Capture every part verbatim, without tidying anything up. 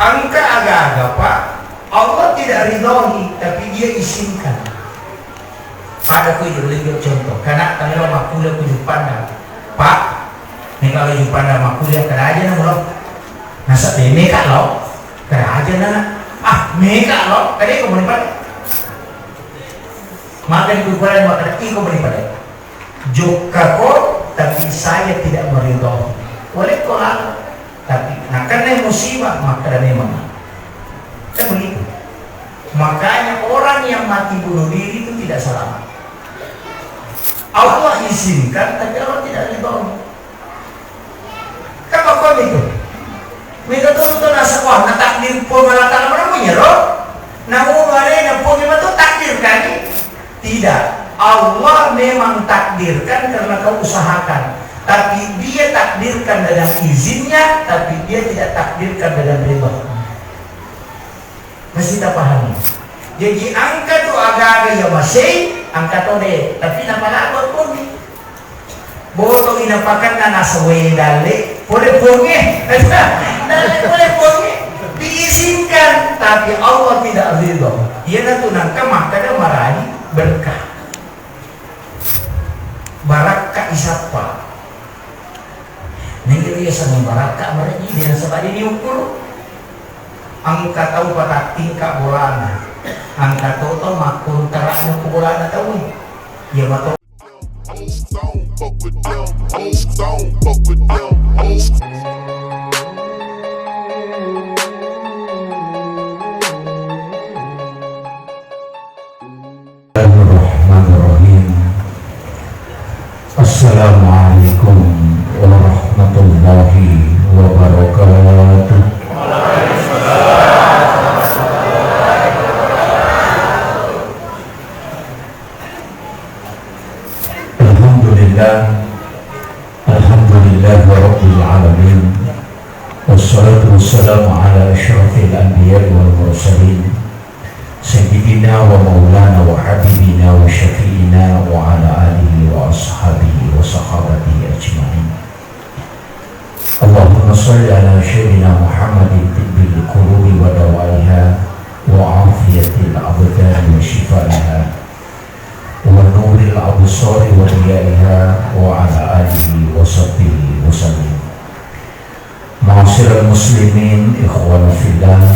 Engka aga-aga, Pak, Allah tidak ridhoi, tapi Dia izinkan. Pada ku ijo, contoh, kana tangelo makkuliah ku Juppandang, Pak, meka lo Juppandang makkuliah, kada aja na mulo. Nasa pe meka lo, kada aja na. Ah, meka lo, kada ko moni pada. Maka di kukuran maka iko moni pada. Jokkako, tapi saya tidak meridhoi. Boleh ko lalo. Tapi nakenna musibah, maka memang. Kan begitu. Makanya orang yang mati bunuh diri itu tidak selamat. Allah izinkan, tapi Allah tidak ridho. Kan makkuami tu. Mega tu tu nasa, wah, natakdir Puang Allah Taala mana punya roh. Namu mare na Puang itu takdir kan? Tidak. Allah memang takdirkan karena kau usahakan. Tapi Dia takdirkan dengan izinnya, tapi Dia tidak takdirkan dengan ridhonya. Mesti tapahami. Jaji engka tu aga-aga iya masei, engka to de, tapi napalabo pun. Boto ina pakanna nasawe dalle, pole ponge. Dalle pole ponge. Diizinkan, tapi Allah tidak ridho. Iyanatu nangka makkada maraji berkah. Barakka isappa. Nengge biasa barakka maraji, dia nasaba diukur. Engka tau patattingka bolana. Engka to tau makkuntara'na ku bolana tau. Iya mato. Bismillahirrahmanirrahim. Assalamualaikum warahmatullahi wabarakatuh. Alhamdulillah. Alhamdulillahirabbil alamin. Wassalatu wassalamu ala asyrafil anbiya'i wal mursalin. Sayyidina wa maulana wa habibina wa syafi'ina wa ala alihi wa ashabihi wa sahabatihi ajma'in. Allahumma salli ala sayyidina Muhammadin tibbil qulubi wa dawaiha wa afiyatil abdani wa shifaiha wa nuril absari wa diyaiha wa ala alihi wa sahbihi wa sallim. Ma'asyiral muslimin, ikhwan fillah,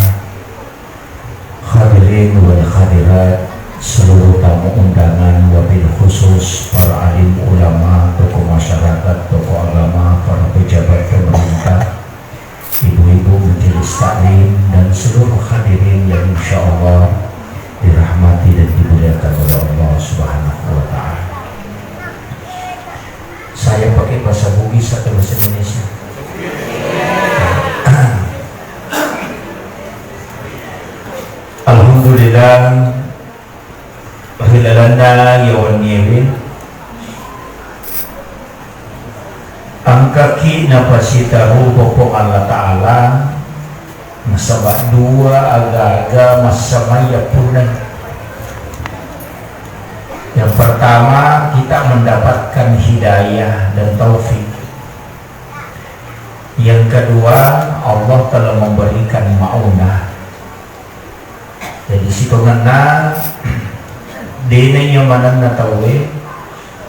hadirin wal hadirat, seluruh tamu undangan, wabil khusus para alim ulama, tokoh masyarakat, tokoh agama, para pejabat pemerintah, ibu-ibu majelis taklim, dan seluruh hadirin yang insya Allah dirahmati dan dimuliakan oleh Allah Subhanahu wa Ta'ala. Saya pakai bahasa Bugis atau bahasa Indonesia? Alhamdulillah, ri lalenna iya wenniewe, engkaki napasitarupa Puang Allah Ta'ala. Nasaba dua aga-aga massamai yappunnai. Yang pertama, kita mendapatkan hidayah dan taufik. Yang kedua, Allah telah memberikan maunah. Jadi sitongenna dena iya manenna tauwe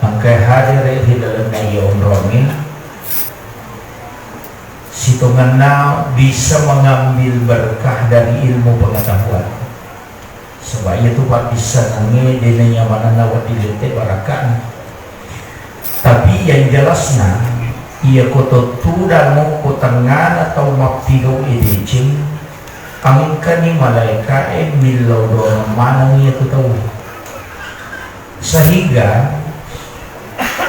engka hadere ri lalenna iya onrongnge. Sitongenna bisa mengambil berkah dari ilmu pengetahuan. Saba iyatu pabbissangengnge dena nyamanenna wedding lette barakka'na. Tapi yang jelasna, iya ko tottudang okko tengngana tau mappigau e deceng, engkani malaeka'e millau doang maneng iyatu tau. Sehingga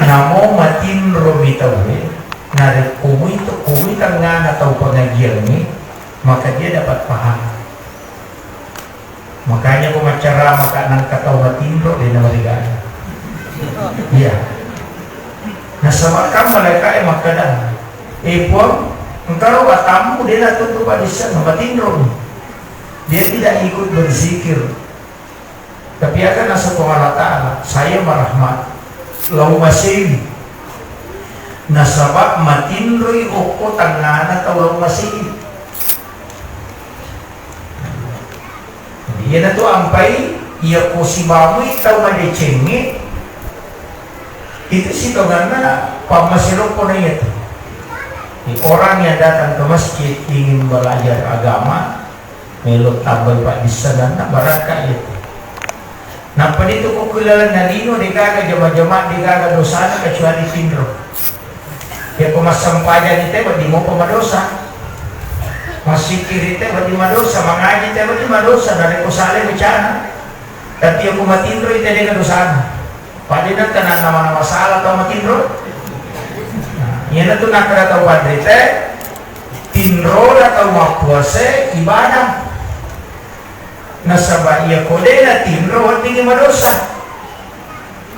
namo matinromi tauwe, narekko mui to, ko mui tengngana tau pengajiangnge, maka dia dapat pahala. Makanya ko maccarama ka nangka tau matinro, de namarigaga. Iya. Nasaba kan malaeka'e makkada, "Eh, Puang, engkaro atammu de natuntu padissa, namatinro." Dia tidak ikut berzikir. Tapi aga naseng Puang Allah Ta'ala, "Saya merahmat, lao masewi." Nasaba matinroi okko tangngana tau lao masewi. Iyanatu ampai, iya ko sibamui tau madecengnge, itu sitongenna pammaseloppo na iyatu. Orang yang datang ke masjid ingin belajar agama, melo tambai paddissengenna, barakka iyatu. Nappa ditu ko ku lalenna lino, degaga jama-jama, degaga dosana kecuali tinro. Yako massempajang te wedding mopa madosa. Massikiri te wedding madosa, mangaji te wedding madosa, narekko salai bacana. Tapi yako matinro te degaga dosana. Padahal tenang nama-nama salah tau matinro. Nah, iyanatu nakkeda tau panrita, tinro na tau mappuasa ibadah. Nasaba iya ko de natinro weddingngi madosa.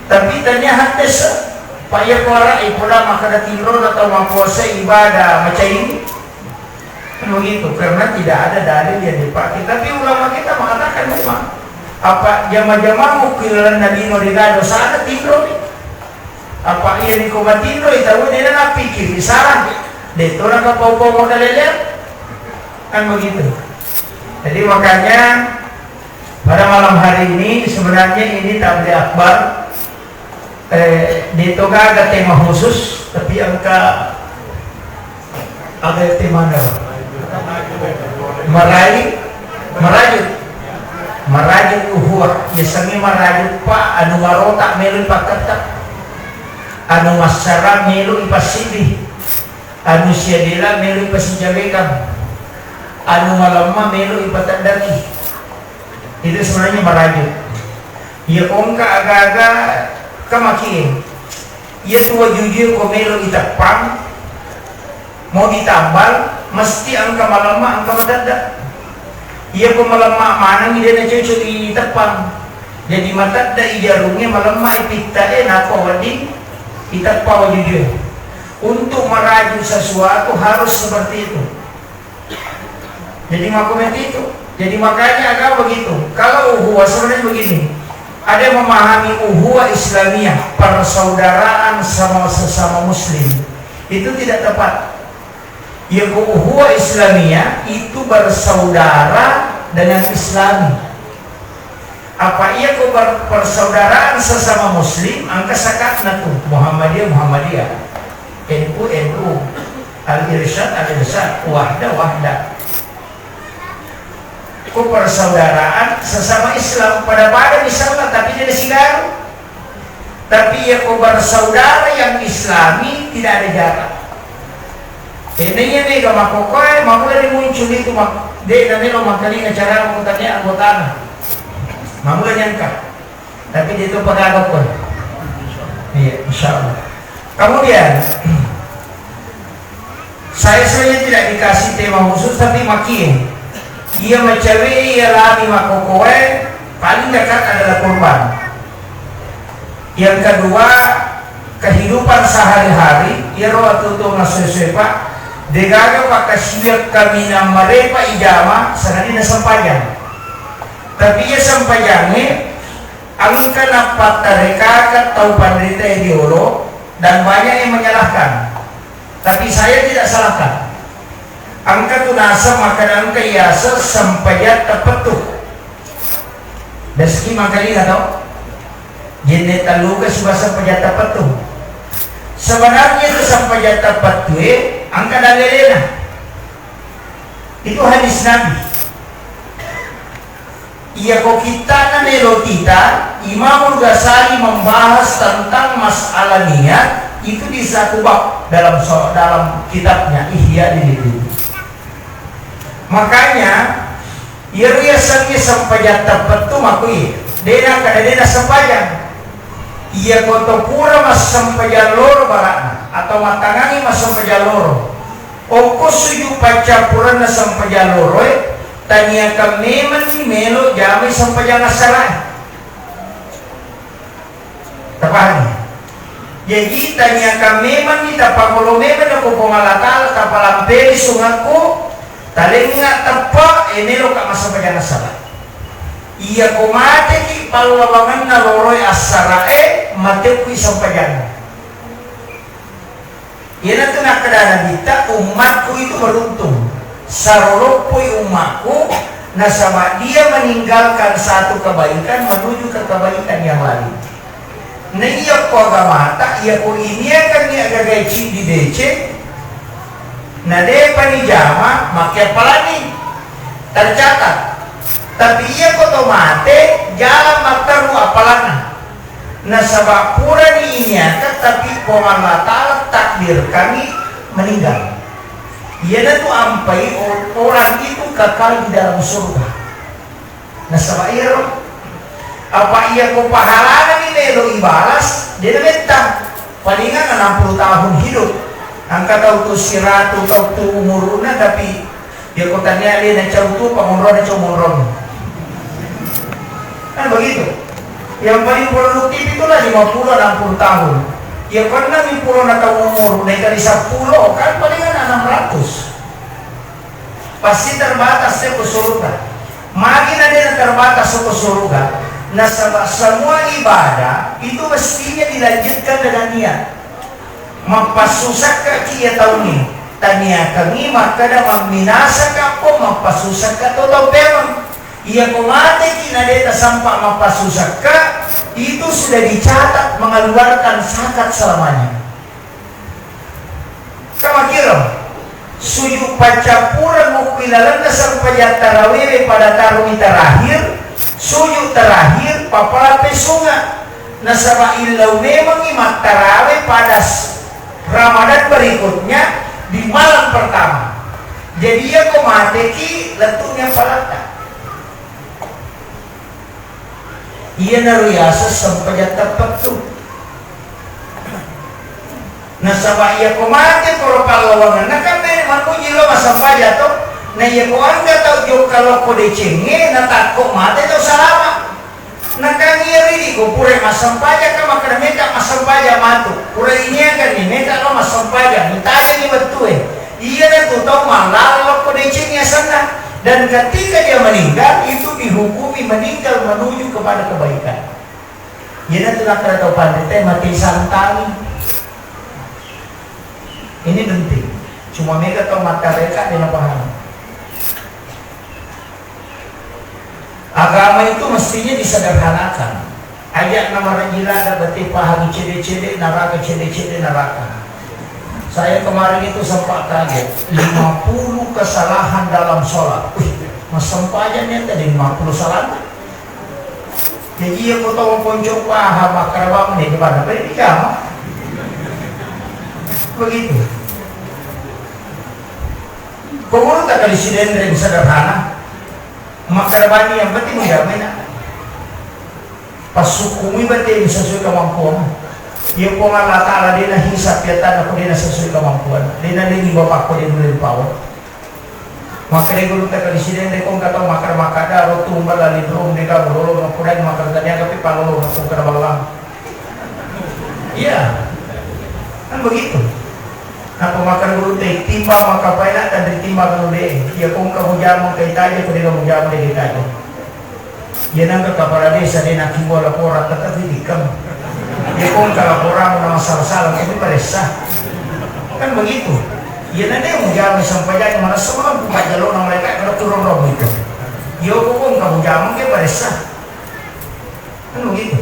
Tapi tania haddese, Pak, iya ko arai poda makkeda tinro na tau mappuasa ibadah macai. Kan begitu, karena tidak ada dalil yang dipakai. Tapi ulama kita mengatakan memang, apa jama-jama mukkilalan Nabi no dega dosana tinro ni. Apa iya niko matinro, ita udah na pikir salah. De to na kapau-pau makalelean. Kan begitu. Jadi makanya pada malam hari ini sebenarnya ini tabligh akbar. Eh, de to gaga tema khusus, tapi engka ada tema na. Marai, marajut. Marajut uhuwa. Yasengnge marajut, Pak, anu marota melo ipakketta. Anu massara melo ipassiddi. Anu siadela melo ipasijawekang. Anu malemma melo ipateddaki. Itu sebenarnya marajut. Iya ko engka aga-aga kamakie. Iya tu wajujue ko melo iteppang, mau ditambal, mesti engka malemma, engka matedde. Iya ko malemma maneng, de na cocok iteppang. Jadi matedde i jarungnge, malemma i pittae, nako wedding iteppa wajujue. Untuk merajut sesuatu harus seperti itu. Jadi makomenti itu. Jadi makanya agama begitu. Kalau uhuwa sebenarnya begini, ada yang memahami uhuwa Islamiyah, persaudaraan sama sesama Muslim, itu tidak tepat. Ya, uhuwa Islamiyah itu bersaudara dengan Islami. Apa iya ko ber-, persaudaraan sesama Muslim, engka sakatna tu, Muhammadiyah, Muhammadiyah, N U, N U, Al-Irsyad, Al-Irsyad, Wahda, Wahda. Ko persaudaraan sesama Islam, pada-pada misalnya, tapi jadi sigaru. Tapi iya ko bersaudara yang Islami, tidak ada jarak. Tena iya mega makkokkoe, mammula ni muncul itu mak-, de na melo mangkalinga cara ko tania anggotana. Mammula ni engka. Tapi de to pagaga ko. Iya, insyaallah. Kemudian, saya sebenarnya tidak dikasih tema khusus, tapi makie. Iya macawe, iya lami makkokkoe, paling dekat adalah kurban. Yang kedua, kehidupan sehari-hari, iyaro atuo-tuo massuwe-suwe, Pak, degaga pakkasiwiang kaminang marepa ijama sangadinna sempajang. Tapi iya sempajangnge engka nappattarekaka tau panritae riolo dan banyak yang menyalahkan. Tapi saya tidak salahkan. Engka tu naseng makkeda engka iyaseng sempajang tappettu. Dasiki mangkalinga tau? Jenne talluka siba sempajang tappettu. Sebenarnya itu sempajang tappettu e engka dalilena. Itu hadis Nabi. Iya ko kittana melo tita, Imamul Ghazali membahas tentang masalah niat itu di satu bab dalam so-, dalam kitabnya Ihya Ulumuddin. Makanya, iyaro yasengnge sempajang tappettu makui, dena kada dena sempajang. Iya ko to pura massempajang loro bara'na atau mattangangi massempajang loro, okko sujud paccappurenna sempajang loroe, taniakan memanni melo jamai sempajang assarae. Tapahami? Jaji, taniakan memanni tapangolo memang ko Puang Allah Ta'ala, tapalamperi sungakku, talengnga teppa, e, meloka massempajang assara. Iya ko mateki pallawangenna loroe assarae, matepui sempajanna. Iyanatu nakkeda Nabitta, "Ummatku itu beruntung. Saroloppoi ummatku, Nasaba dia meninggalkan satu kebaikan menuju ke kebaikan yang lain. Na iya ko agamata, iya ko iniakanni agagai ciddi deceng, na depa nijama, makkeappalanni tercatat. Tapi iya ko to mate, jalan matteru appalanna. Nasaba purani iniakang, tapi Puang Allah Ta'ala takdirkangngi meninggal. Iyanatu ampai o-, orang itu kekal di dalam surga. Nasaba iyaro, apa iya ko pahalana mi melo ibalas, de nametta. Palingan enam puluh tahun hidup. Engka tau tu siratu, tau tu umuruna, tapi iya ko tania de nacau tu, pangonrona cau monrong. Kan begitu. Yang paling produktif itulah lima puluh, enam puluh tahun. Iya ko enneng pulona tau umur, naikali seppulo, kan palingan enam ratus. Pasti terbatas ya ke surga. Magi na de terbatas ke surga? Nasaba semua ibadah itu mestinya dilanjutkan dengan niat. Mappassusakka ki iya taungnge, taniakangngi makkeda mamminasaka ko mappassusakka to tau peang. Iya ko mateki na de tasampa mappassusakka, itu sudah dicatat mengeluarkan zakat selamanya. Kamakiro, sujud paccappureng mukku ilalenna sempajang tarawewe pada taruni terakhir, sujud terakhir, papala pesunga. Nasaba illau memangngi mattarawe pada s-, Ramadan berikutnya di malam pertama. Jadi iya ko mateki lettu'ni apalatta. Iyanaro yaseng sempajang teppettu. Nasaba iya ko mate poro pallawangenna kan meni mamuji lo massempajang to. Na iya ko engka tau jokka lokko decengnge natakko mate tau salama. Nakang iya ridi ko pura massempajang ka makkeda meka massempajang matu. Pura iniakanni meka lo massempajang, mitajengi wettue. Iyanatu tau mallala lokko decengnge asenna. Dan ketika dia meninggal, itu dihukumi meninggal menuju kepada kebaikan. Iyanatu nakkeda tau panrita mati santangi. Ini penting. Cuma mega tau mattareka de napaham. Agama itu mestinya disederhanakan. Aja' na marajilada bete pahangi cede-cede neraka, cede-cede neraka. Saya kemarin itu sempat kaget, lima puluh kesalahan dalam sholat. Wih, massempajang ni tadi lima puluh salah. Jadi iya ko tau ponco paha makkeda bang ni kepada beri dijama. Begitu. Pengurus tak kali sidenreng sederhana. Makkeda bani yang penting mujamai na. Passukkumi bate sesuai kemampuan. Iya Puang Allah Ta'ala de nahisab yatanna ko de na sesuai kemampuan. De na de ni bapak ko de dulu pawa. Makkeda guru tak kali sidenreng ko engka tau makkeda makkeda ro tumbal lali ro de ka lolo makkeda makkeda tania kapi palolo makkeda ballang. Iya. Kan begitu. Nappa makkeda gurutta, "Timba maka paina, tadri timba kanu de. Iya ko engka mujama engka itaja, ko de ga mujama de itaja." Iya nangka kepala desa de nakiwa laporan, tetapi dikam. Iya ko engka laporan na masalah-salah, tapi paressa. Kan begitu. Iya na de mujama sampajang marasa mampu pajjalona mereka kalau turun roh itu. Iya ko engka mujama ke paressa. Kan begitu.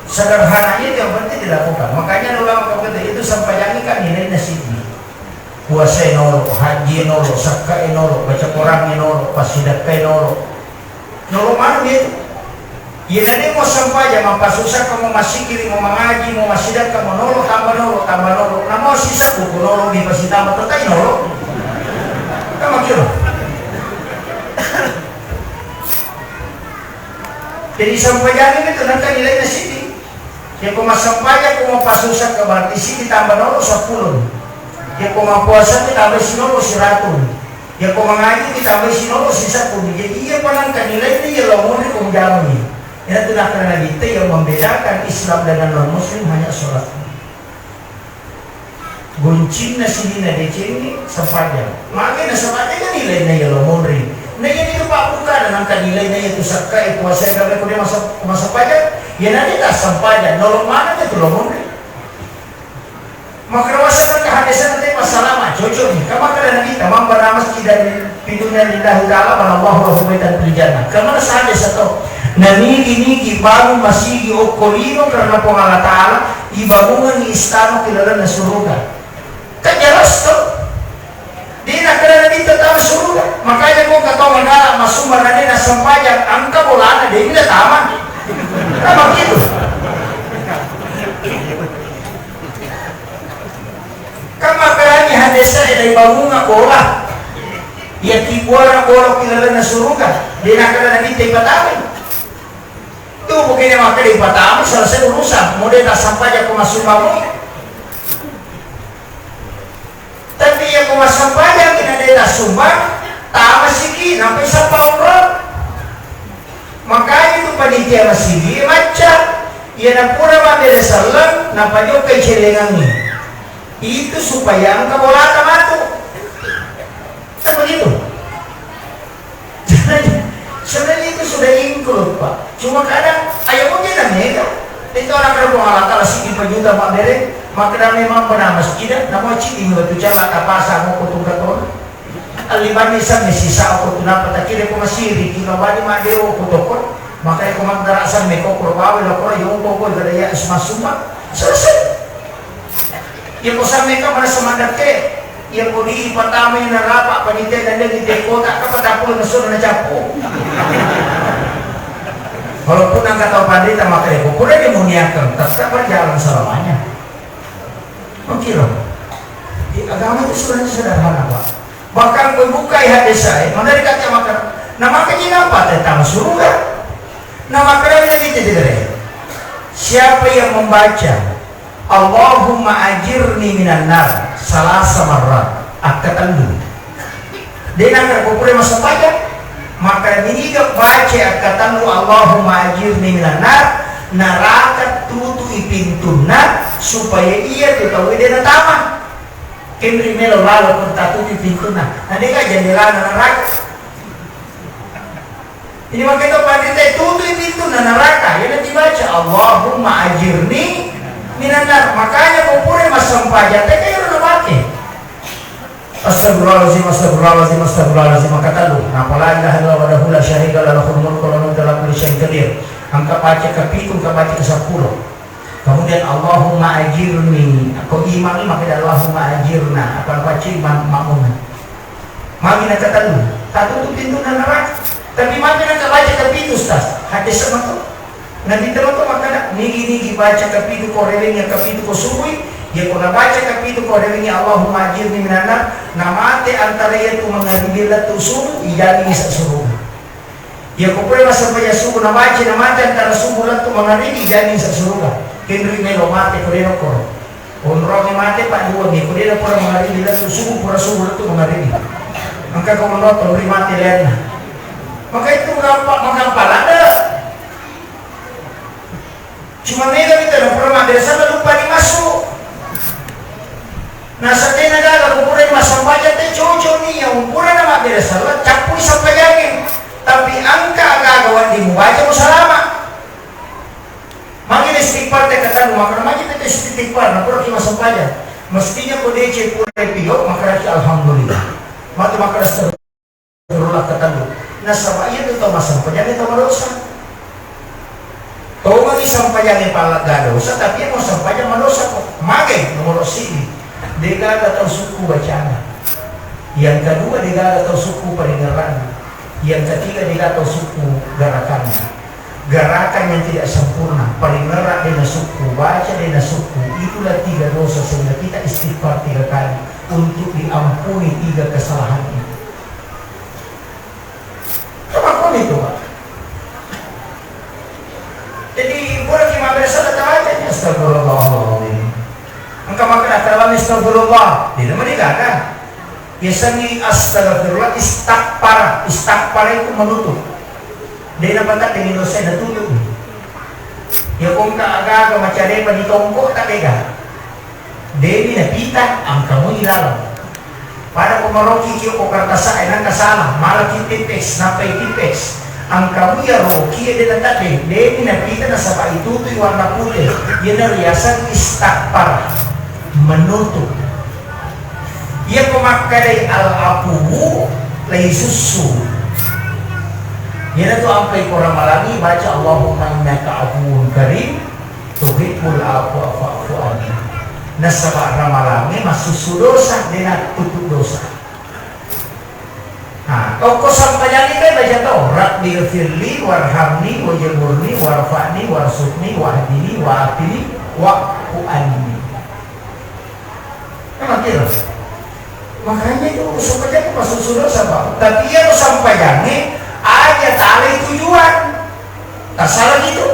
Sederhananya itu yang penting dilakukan. Makanya ulama kata itu sampajangi kan nilainya sini. Puasa nolo, haji nolo, zakat nolo, baca Quran nolo, pasidakka nolo. Nolo mana dia itu? Iya, nanti mau sampajang, mau pasusah, mau masikiri, mau mengaji, mau masidakka, mau nolo, tambah nolo, tambah nolo. Nah, mau sisa buku nolo, di pasti tambah, tetap nolo. Kan begitu. Jadi sampajang itu nanti nilainya sini. Iya ko massempajang ko mappasusakka, berarti sidi tambah nolo seppulo. Iya ko mappuasa ditambai sinolo siratu. Iya ko mangaji ditambai sinolo siseppulo. Jadi iya panangka nilaina iya lao monri ko mujamai. Iyanatu nakkeda Nabitta yang membedakan Islam dengan non muslim hanya sholat. Goncinna sidina decengnge sempajang. Magi na sempajang kan nilaina iya lao monri. Na iya itu pabbukana nangka nilaina iya tu sakka e puasa e gabe ko de masa, masa pajang. Iya na de ta sempajang, nolong mana tu lao monri. Makrawasa nangka hadesana te passalama, cocok ni. Kama kada Nabitta mamba nama masjid dan Fi dunya lillahi ta'ala banallahu lahu baitan fil jannah. Kemana saja sato. Nanigi-nigi bangun masigi okko lino karena Puang Allah Ta'ala, ibangungengi istana ki lalenna suruga. Kan jelas to. Dina kena Nabi tentang suruga. Makanya kau kata mangala masumba nade na sempajang angka bolana de tama. Kan begitu. Kan makanya hadesnya dari bangunga bola. Iya kibuara bola ki lalenna suruga. Dina kena Nabi tentang. Tu bukannya maka dipatama selesai urusan. Mau de na sempajang ko masumba mo. Tapi iya ko masempajang ki na de na sumba, tamasiki nampai sappa onrong. Makanya tu panitia masigi macca, iya na pura mabbere selleng, napajokkai celengangngi. Itu supaya engka bolata matu. Kan begitu? Sebenarnya itu sudah include, Pak. Cuma kadang, ayo mungkin dan mega. Itu orang kerja Allah Ta'ala sih dipajuta Pak Bere, maka memang pernah masjid, namun cik di batu jalan apa sama kutungkat orang. Alibanni sa mesisa ko tunapa takire ko masiri, kino bani ma dewo ko toko, makanya ko mangkara sa meko ko bawa lo ko yo ko ko gada ya isma sumba. Selesai. Ya ko sa meka mana semandak ke. Ya ko di patama yang narapa panitia dan dia di kota ke patapul na sudah na capo. Walaupun angka tau pandita makanya ko pura dia mau niakan tetap berjalan selamanya. Mungkin loh. Di agama itu sebenarnya sederhana, Pak. Bahkan membuka hadis saya, mana dikata maka, nah makanya apa tentang surga? Nah makanya kita tidak. Siapa yang membaca Allahumma ajirni minan nar salasa marrat, akka tellu. Dena kare ko pura massempajang, maka niga baca akka tellu Allahumma ajirni minan nar, naraka tutui pintunna supaya iya tu tau de natama. Kenri melo lalo ko tatutupi pintunna, na dega jendelana naraka. Jadi makanya itu pandita tutui pintunna naraka, ya nanti baca Allahumma ajirni minan nar. Makanya ko pura massempajang, teka iro na pake. Astagfirullahaladzim, astagfirullahaladzim, astagfirullahaladzim. Maka talu. Napa la ilaha illallah wahdahu la syarika lah, lahul mulku wa lahul hamdu ala kulli syai'in qadir. Angka baca ke pitu, angka baca ke sepuluh. Kemudian Allahumma ajirni, ko imam ini maka Allahumma ajirna, apa baca imam makmum. Magi na katellu, tatutu pintunna neraka. Tapi magi na kabaca ke pitu, Ustaz. Hadis sama tu. Nabi Muhammad makkeda, nigi-nigi baca kapitu ko rewengngi, kapitu ko subui, iya ko nabaca kapitu ko rewengngi, Allahumma ajirni minan nar, namate antara iya tu mangaribi lettu subuh, ijamingi sa suruga. Iya ko pura massempajang subuh nabaca, namate antara subuh lettu mangaribi, ijamingi sa suruga. Kenri melo mate ko deno koro. Onrongi mate padduangi, ko dena pura mangaribi lettu subuh, pura subuh lettu mangaribi. Engka ko monotto ri mate lainna. Maka itu gampang, menggampang ada. Cuma mega kita na pura mabbere sella lupa ni masuk. Nah, seddena gaga ko pura massempajang te cocok ni yang pura na mabbere sella cappui sempajangnya. Tapi engka gaga wedding mubaca musalama. Magi istighfar te katamu, maka magi te istighfar, na pura ki massempajang. Mestinya ko deceng pura pio, maka alhamdulillah. Matu maka astagfirullah katamu. Nasaba iya tu tau massempajang, tau madosa. Tau magi sempajang pala ga dosa, tapi iya mau sempajang madosa ko. Mage nomor sini. Degaga tau suku bacana. Yang kedua, degaga tau suku paringerana. Yang ketiga, degaga tau suku garakanna. Gerakan yang tidak sempurna, paringerra de nasukku, baca de nasukku, itulah tiga dosa sehingga kita istighfar tiga kali untuk diampuni tiga kesalahan itu. Apa pun itu, Pak? Jadi, boleh kita bersalah tawajah, astagfirullahaladzim. Engka makkeda, "Astagfirullah." Tidak meninggalkan. Biasanya astagfirullah, istakfar. Istakfar itu menutup. Dia dapat tak dengan dosa, dia tutup. Ya, kongka aga-aga macam apa di tongkok tak tega. Demi na pita, angkamu ilaleng. Pada ko maroki ki ko kertas e nangka salah, malah ki tipes, nappai tipes. Angkamu ya roki ya dena tadde, demi na pita nasaba itu tu warna putih. Yana riasang istakfar, menutup. Iya ko makkadai al-afuwu, Laisussu. Iyanatu ampai ko ramalangi baca, "Allahumma innaka afuwun karim, tuhibbul afwa fa'fu anni." Nasaba ramalangi massussu dosa, dena tutup dosa. Nah, okko sampajangi kan baca to, "Rabbi ghfirli warhamni wajburni warfa'ni warzuqni wahdini wa'afini wa'fu anni." Kan makkiro. Makanya itu sampajangi massussu dosa, Pak. Tapi iya sampajangi aja talai tujuan. Tasala gitu.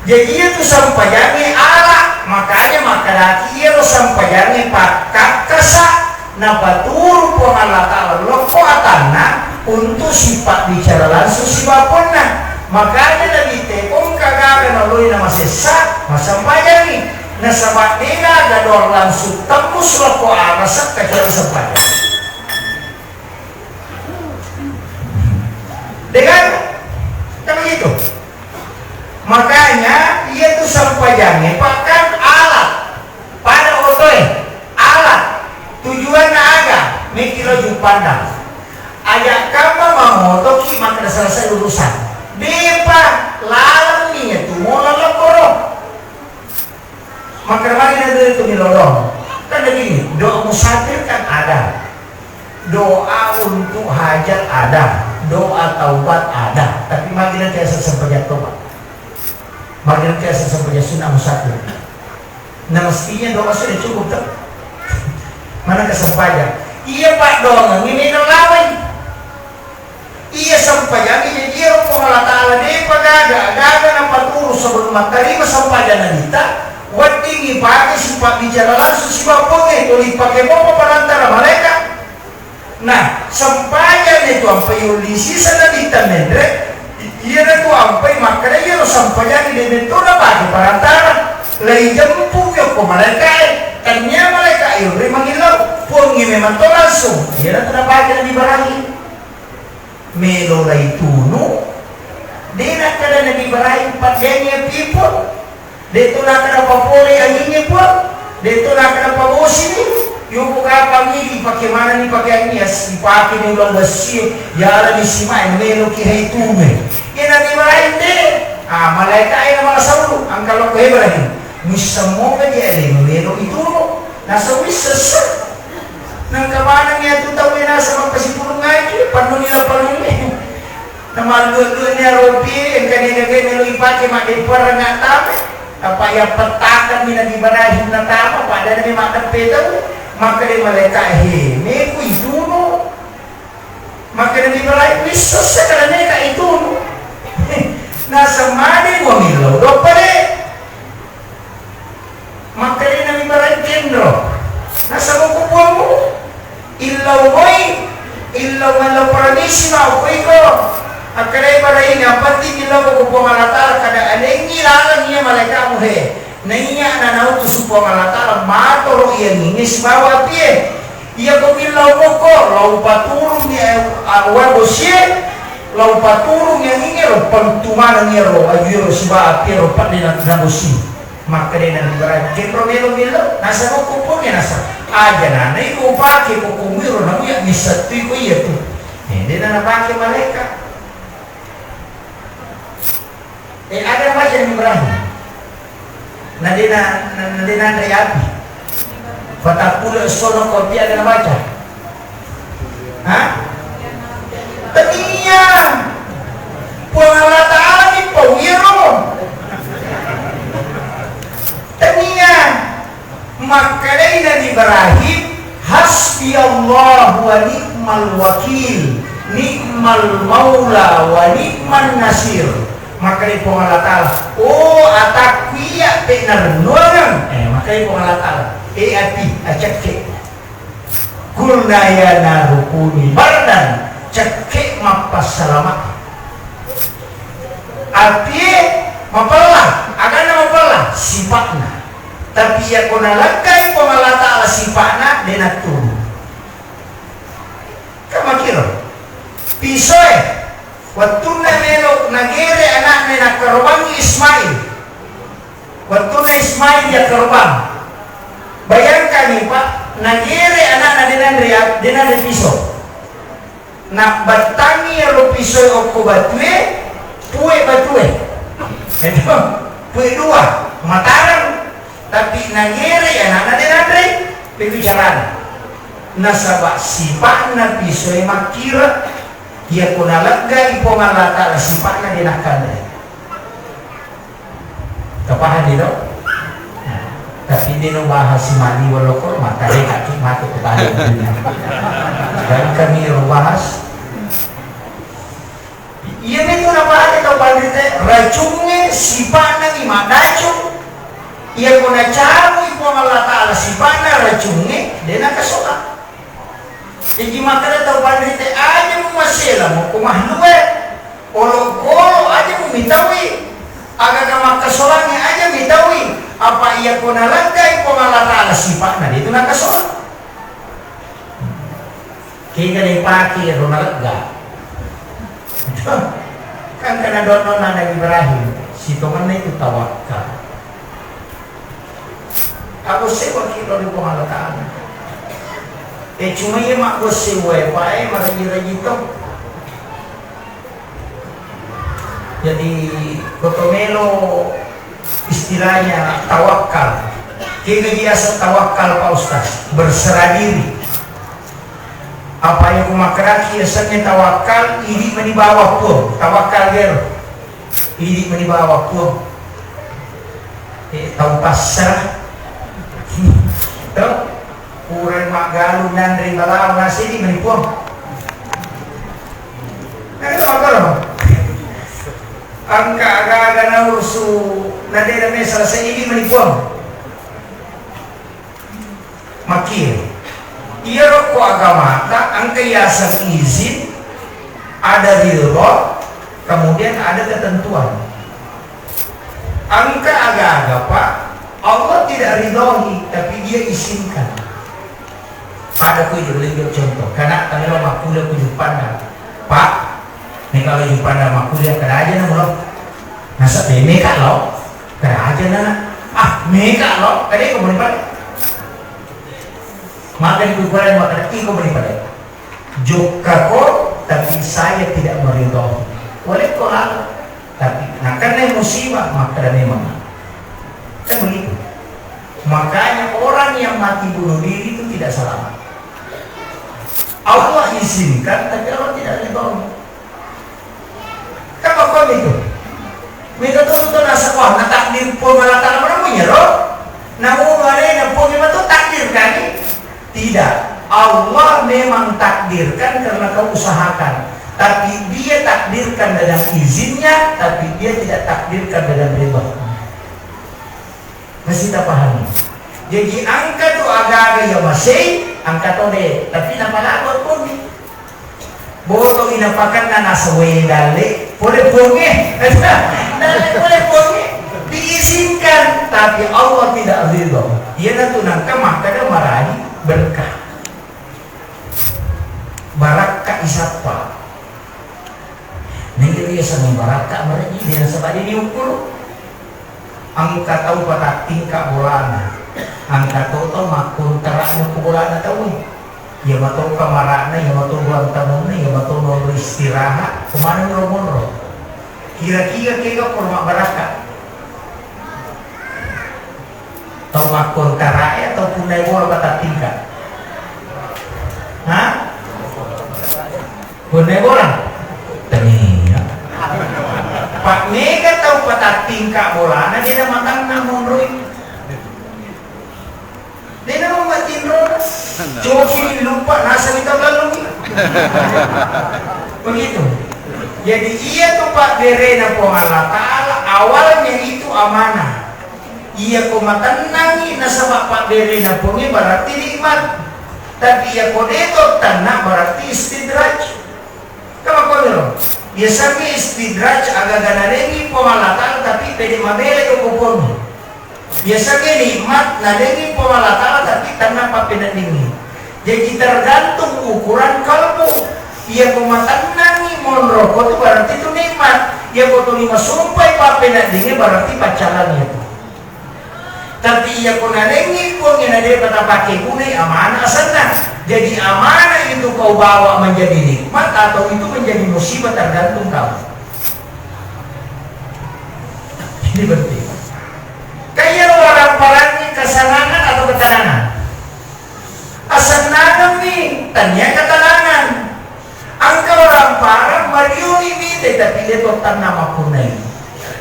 Jadi itu sampajangi ala, makanya makkadaki iyaro sampajangi pakkakkasa napaturu Puang Allah Ta'ala lokko atanna untuk sipabbicara langsung sibawa Puanna. Makanya Nabi te, "Engka gaga naloi namasessa, masampajangi." Nasaba degaga doang langsung tembus lokko arasa kecuali sempajang. Dengan kan begitu. Makanya iya tu sempajangnge bahkan alat pada otoe, alat tujuanna aga, mekki lo juppandang. Aja kamma mamotoki maka selesai urusan. Depa laleng ni tu mola lokoro. Maka mari na dulu tu milolong. Kan begini, doa musafir kan ada. Doa untuk hajat ada, doa taubat ada. Tapi mari na tiasa sempajang tobat. Mari na tiasa sempajang sunnah musafir. Nah, mestinya doa sudah cukup, toh? Mana kesempatan? Iya, Pak, doang ini lawai. Iya, sempajangi jadi iyaro Puang Allah Ta'ala depa gaga, gaga napaturu sebelum mattarima sempajang Nabitta, weddingngi pake sipabbicara langsung sibawa Puangnge, tuli pake mopa perantara malaika. Nah, sempajang itu ampai ulli sisa Nabitta menre, i-, iyana tu ampai makkeda iyaro sempajangi de metto napake perantara, lai jemput yokko malaikae, tania malaikae ure mangillau, Puangnge memang to langsung, iyana tu napake Nabi Ibrahim. Melo laitunu, de nakkeda Nabi Ibrahim, "Paddeangngi api, Puang. De to nakkeda papole angingnge, Puang. De to nakkeda pabosini. Yuko kapang idi, pake manenni pake angingnge, sipake ni ulang bessie, yala ni simae, meloki haitunu." Iya Nabi Ibrahim de, ah, malaikae na mala saulu, angka lokko Ibrahim. Misseng mopa je alemu melo itunu. Naseng misseng. Nengka maneng iya tu tau e nasaba pasipulung ngaji, pannuni lapalungnge. Namallue-lue ni aropi, engka ni gaga melo ipake maddeppereng attama. Apa iya pettakan mi Nabi Ibrahim natama, pada Nabi maddeppe tau. Makkeda malaika, "He, meku itunu." Makkeda Nabi Ibrahim, "Misseng sekala neka itunu." Naseng made mua millau doppa de. Makkedai Nabi Ibrahim, "Kenro, nasaba ko puammu, illau moi, illau mallau paramisi ma ko iko." Akkedai Ibrahim, "Yang penting illau ko Puang Allah Ta'ala, kada alengi laleng iya malaikamu he. Naiya nanautusu Puang Allah Ta'ala, matoro iyanginge sibawa apie. Iya ko millau moko, lau paturung iya, ah, wa bosie, lau paturung iyanginge, lau pantu maneng iyaro, aju iyaro sibawa apie ro padde na, na bosi." Makkedai Nabi Ibrahim, "Kenro melo millau, nasaba ko puangnge nasaba. Aja nana iko upake ko komuiro namuya missettui ko iya tu." Eh, dena napake malaika. Eh, aga nabaca Nabi Ibrahim? Nadena, na-, nadena anre api. Fatakkulu sono kopi aga nabaca? Hah? Tania. Puang Allah Ta'ala ni pau iyaro. Tania. Makkedai Nabi Ibrahim, "Hasbiyallahu wa ni'mal wakil, ni'mal maula wa ni'man nasir." Makkedai Puang Allah Ta'ala, "Oh, atakku iya pe narennuangeng." Eh, makkedai Puang Allah Ta'ala, "Eh, api, acekke." Qulna ya naru kuni bardan, cekke mappassalama. Apie mapella, aganna mapella, sipa'na. Tapi iya ko nalekkai Puang Allah Ta'ala sipa'na, de nattunu. Kan makkiro. Pisoe, wettunna melo nagere anakna nakkarobangi Ismail. Wettunna Ismail yakkarobang. Bayangkanni, Pak, nagere anakna de nanre, de nanre piso. Nabbattangi iyaro pisoe okko batue, pue batue. Itu, pue dua, matareng. Tapi nangere anana de nanre, pebicarana. Nasaba sipa'na pisoe makkira, iyako naleggai Puang Allah Ta'ala sipa'na de nakkanre. Tapahang ni to? Nah, tapi de no bahas maliweng loko, maka de kaki matu ke balik dunia. Dan kami ro bahas. Iya, itu napake tau panrite, racungnge sipa'na ni maddacung. Iyako nacabui Puang Allah Ta'ala sipa'na racungnge, de nakasola. Jaji makkeda tau panrite, aja mumasela mokko mahlue, olokolo aja mumitaui, agaga makkasolangnge aja mitaui, apa iyako naleggai Puang Allah Ta'ala sipa'na, de tu nakasola. Kega naipake ro nalegga. Kan kana doanna Nabi Ibrahim, sitongenna itu tawakkal. Aku sewa ki ro ri Puang Allah Ta'ala. Eh, cuma iya makkosewwa e, Pak, eh, maraji-raji to. Jadi, koto melo istilahnya tawakkal. Kega biasa tawakkal, Pak Ustaz? Berserah diri. Apa yang ku makkedaki yasengnge tawakkal, idi mani bawa Puang, tawakkal gero. Idi mani bawa Puang. Eh, tau passerah. Tuh, pura maggalung nanre balawo, nasi idi mani Puang. Nah, itu apa loh? Engka aga-aga naurusu, na de na mesa selesai, idi mani Puang. Makkie. Iyaro ko agamata engka yaseng izin, ada ridho, kemudian ada ketentuan. Engka aga-aga, Pak, Allah tidak ridhoi, tapi Dia izinkan. Ada ku jolo-jolo contoh, kana tangelo makkulia ku Juppanda. Pak, mega lo Juppanda makkulia, kada aja na mulo. Nasaba mega lo, kada aja na. Ah, mega lo, kada iko meni pada. Maka di kukuran maka iko meni pada. Jokka ko, tapi saya tidak meridhoi. Boleh ko lalo. Tapi nakenna musibah, makkeda memang. Kan begitu. Makanya orang yang mati bunuh diri itu tidak selamat. Allah izinkan, tapi Allah tidak ridho. Kan makkoni itu. Mega to, to nasaba, wah, natakdir Puang Allah Ta'ala mana punya roh. Namu alena Puang memang to takdir kan? Tidak. Allah memang takdirkan karena kau usahakan. Tapi Dia takdirkan dengan izinnya, tapi Dia tidak takdirkan dengan ridho. Mesti tapahami. Jadi engka tu aga-aga iya masei, engka to de, tapi napalabo Puang. Boto ina pakanna nasawe dalle, pole Puangnge. Dalle pole Puangnge. Diizinkan, tapi Allah tidak ridho. Iyanatu nangka makkeda maraji berkah. Barakka isappa. Nengiro iya sengnge barakka maraji, de nasaba de diukkuru. Engka tau patattingka bolana. Engka to tau makkontara'na ko bolana tauwe. Iya mato kamara'na, iya mato ruang tamunna, iya mato nonro istirahat, ko maneng ro monro. Kira-kira kega pura mabbarakka? Tau makkontara'e atau punna bola patattingka? Ha? Punna bola? Tania. Pak, mega tau patattingka bolana, de namatanna monroi. De namammatinro. Coki lupa, nasami tau lallungi. Begitu. Jadi, iya tu pabberena Puang Allah Ta'ala, awalnya itu amanah. Iyako matennangi nasaba pabberena Puangnge, berarti nikmat. Tapi iyako deto tenna, berarti istidraj. Kamakoniro, yasengnge istidraj, agaga nalengi Puang Allah Ta'ala, tapi pede mabele ko Puangnge. Yasengnge nikmat, nalengi Puang Allah Ta'ala, tapi tenna pappeneddingngi. Jadi tergantung ukuran kalbu. Iyako matennangi monro ko tu, berarti tu nikmat. Iyako tuli masumpai pappeneddingngi, berarti paccalang itu. Tapi iyako nalengi Puangnge na depa tapake gunai, amanah asenna. Jadi amanah itu kau bawa menjadi nikmat atau itu menjadi musibah, tergantung kamu. Ini penting. Kaya orang parangi kesenangan atau ketenangan. Asennangemmi, tania ketenangan. Engka orang parang mariuni mite, tapi de to tenna mappunnai.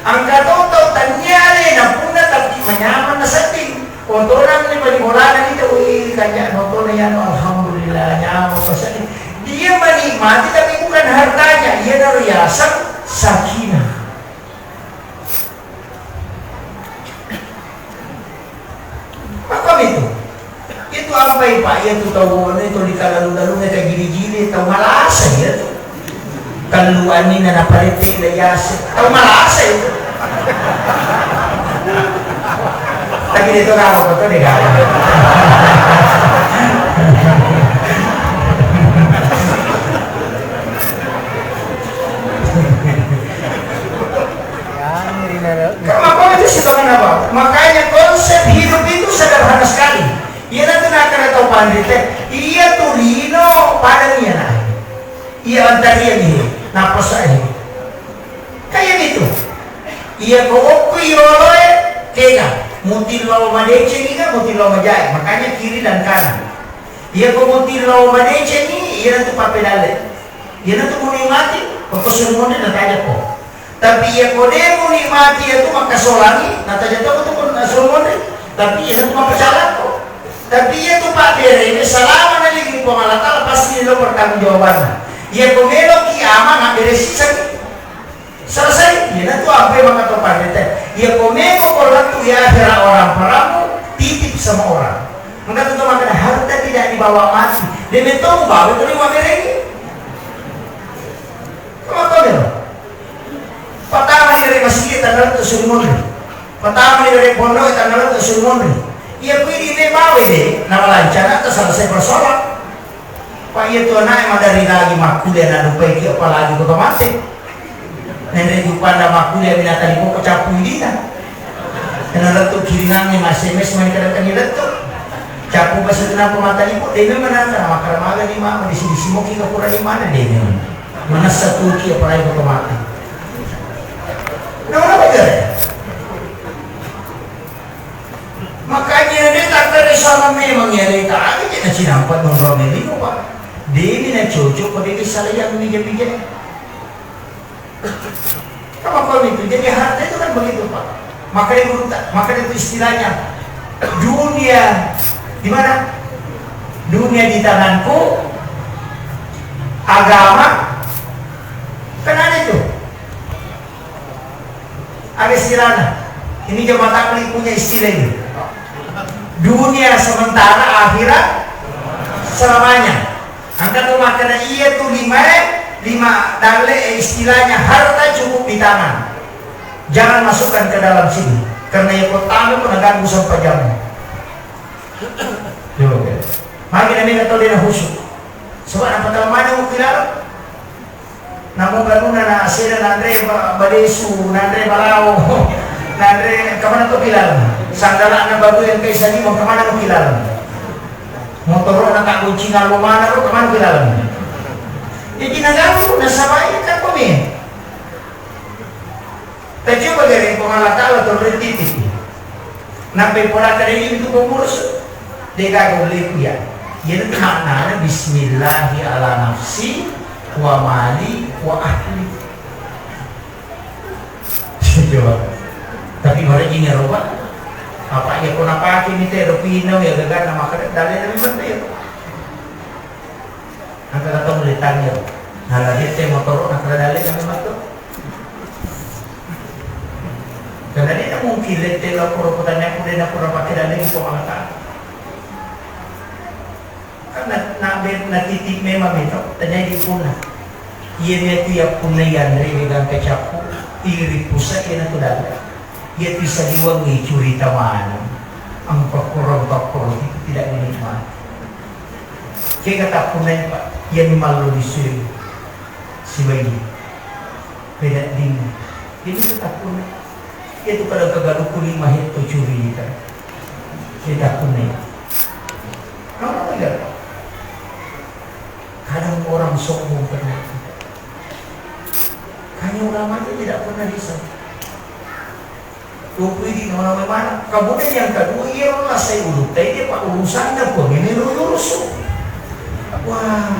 Engka to tau tania alena punna, tapi manyameng nasedding. Otonang ni bali bolana ni tau, "Wih, kanja'na otona yanu, alhamdulillah, nyameng nasedding." Dia menikmati, tapi bukan hartanya. Iyanaro yaseng sakinah. Makkami tu. Itu ampai, Pak, iya tu tau anu itu di kalalu-lalu, na kajili-jili, tau malasa iya tu. Tellu anina naparette le yase. Tau malasa itu. Tapi dia tu kamu, betul dia kamu. Karena kau itu suka kenapa? Makanya konsep hidup itu sederhana sekali. Iya nanti nak kena tahu pandite. Iya tu lino pada iya nah. Iya antarian ini. Napa saya? Kayak gitu. Iya ko okko yoloe tega. Mutillo madeceng ika, mutillo majai. Makanya kiri dan kanan. Iya ko mutillo madeceng ini, iya nanti papedalle. Iyanatu munikmati, pokko suri monri natajakko. Tapi iya ko de munikmati iyatu makkasolangi, nataja toko tu pun suri monri. Tapi iyanatu mappacalakko. Tapi iyatu pabberene salama naligi Puang Allah Taala pasti lo pertanggungjawabanna. Iya ko meloki ama mabbere siseng. Selesai, iyanatu ampe maka to pandete. Iya ko meko ko lettu ya akhirat orang paramu, titip sama orang. Maka tu makkeda harta tidak dibawa mati. De metto bawa tu maberengi. Kamu tahu dia? Pertama di dari masjid tanggal tu suri monri. Pertama di dari pondok tanggal tu suri monri. Iya kui di me bawa de, nama lancana tu selesai bersolat. Pak iya tu anak emang dari lagi makkuliah nak dupai ki apalagi kota mate. Nende jupanda makkuliah binatang ibu kecapu idina. Kena lettu kiringannya S M S main kadang-kadang lettu. Capu bahasa kenapa mata ibu, dia memang nangka, maka maga di mama, di sini simoki ke pura di mana dia memang. Manessa tuki apalagi kota mate. Nah, orang betul. Makanya de takkere sama memang ya de ta aga je na cinampa nonro melino, Pak. Dewi na cocok ko dewi salah yang mija-mija. Apa kau itu? Jadi harta itu kan begitu, Pak. Makanya guru ta-, makanya itu istilahnya dunia di mana? Dunia di tanganku, agama kan ada itu. Ada istilahnya. Ini jemaah beli punya istilah ini. Dunia sementara, akhirat selamanya. Angka tu makkeda iya tu lima, lima dalle, eh, istilahnya harta cukup di tangan. Jangan masukkan ke dalam sini. Karena ya kota pun ganggu sempajanmu. Yo, oke. Magi na mega tau de na husu. Sebab apa tau mana mau bilang? Namo ganuna na asena nanre ba-, badesu, nanre balao, nanre kamana to kilaleng. Sandalana baru yang kai sadi mau kamana mau kilaleng. Motoro na tak kunci ngalo mana ro kamana kilaleng. Jadi nagamu nasaba iya kan kome. Tacoba gare Puang Allah Taala to retiti. Nampai pola kada ini tu pengurus. Degaga ulle kuya. Iyana tu maknana bismillahi ala nafsi wa mali wa ahli. Coba. Tapi mara ini roba. Apa iya ko napake mite ro pinau ya gaga na makkeda dalle na memang ya. Angka kata mulai tanya. Nah, lagi te motoro na kada dalle na memang tu. Karena dia mungkin lete lo pura pertanyaan ku dia pura pakai dalle ko mangata. Karena nak be-, nak titip memang itu terjadi punna. Iya dia tu ya punna yang ri dengan kecapku, iri pusat ya tu dalle. Iya tu saliwang ni curi tamana. Angka kurang tak kurang itu tidak dinikmati. Kega tappunnai, Pak, iya mi mallo disui sibawa pedadding. Ini tu tappunnai. Iya tu kada kegaduku lima hetto curita. Iya tappunnai. Kamu tahu tidak? Kadang orang sombong ternyata. Kami ulama itu tidak pernah bisa. Tuku idi nawa-nawa mana? Kemudian yang kedua, iya, Allah saya urut, tapi dia pak urusannya pun ini urusu. Wah,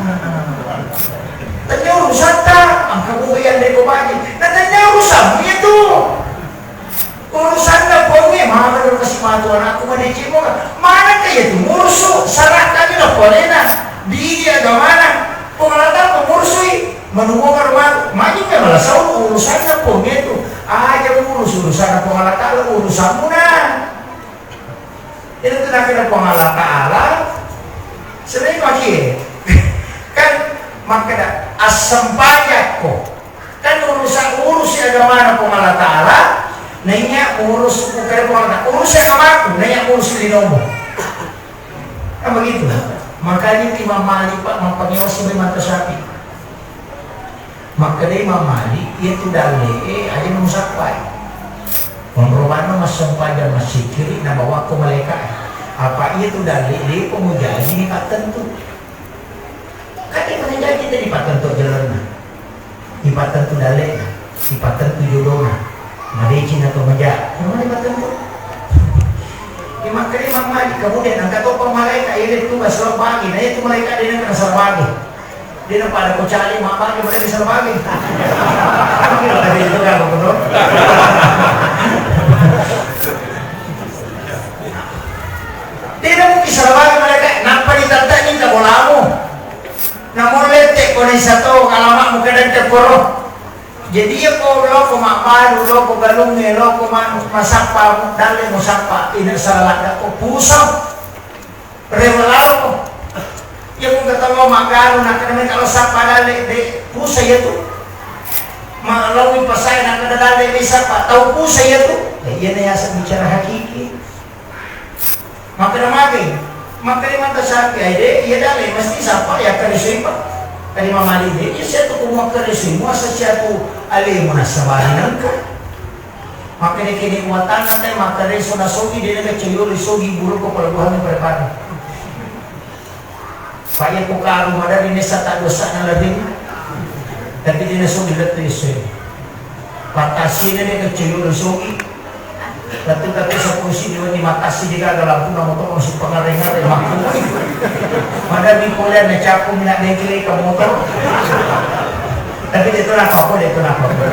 tanya urusan ta, angka buku yang dari kemarin. Nah, tanya urusan itu. Urusanna Puangnge, maka lo kasih matu anakku madeceng moga. Manakah iya tu murusu, sarakka ni na puanena, didi agamana, Puang Allah Taala murusui, manuwongaro matu, magi memang lasau urusanna Puangnge tu. Aja urus urusanna Puang Allah Taala, urusanmu na. Itu tu nakena Puang Allah Taala, sering maki. Kan makkeda, assempajakko. Kan urusan, urusi agamana Puang Allah Taala, naiya urus, bukan Puang Allah Taala, urusi agamaku, naiya urus linomu. Kan begitu. Makanya Imam Malik, Pak, mampangewasi Imam Syafi'i. Makkeda Imam Malik, iya tu dalle, eh, aja musappai. Menrobanna massempajang massikkiri, nabawakko malaika. Apa iya tu dalle, depa mujaji ni pattentu. Kan dia mana jadi tadi pattentu jalanna. Ipattentu dalle'na, ipattentu jodona, madeceng atau maja, kemana ipattentu? Imakkeda Imam Malik, kemudian engka to pa malaika, iya de tu salabagi, na iya tu malaika de nengka salabagi. De na pada ko cali mabbagi, pada di salabagi. Tapi itu kan betul. De na mungkin salabagi malaika, nappa ditatta ni bolamu. Namo lette ko naisa to, alama'mu kadang tekkoro. Jadi, iya ko loko mabbalu, loko galungnge, loko ma-, masappa, dalle musappa, ina salah ladda ko pusa. Rewa lalo ko. Iya ko engka tau maggalu, nakkeda mega lo sappa dalle, de, pusa iya tu. Ma laowi pasae, nakkeda dalle, de sappa, tau pusa iya tu. Ya, iya na yaseng bicara hakiki. Makkeda magi, makkeda mata sapi, ai de, iya dalle mesti sapa, ya, karisui pa. Tadi mamali de, iya, sia tu kumu karisui, muasa sia tu alemu nasabari nengka. Makkeda kene kuatana te, makkeda so nasogi de, nengka coyolo sogi burung ko pelabuhan pada pada. Paya ko karu madari nessa tak dosa na lebih. Tapi de nasogi lettu isu. Patasina de kecoyolo sogi. Lettu tapi sepuluh sini wenni matasi de gaga lampu na motor masih pengareng-areng makku. Madari pole na capu mina dengkile ke motor. Tapi de tu napa-apa, de tu napa-apa.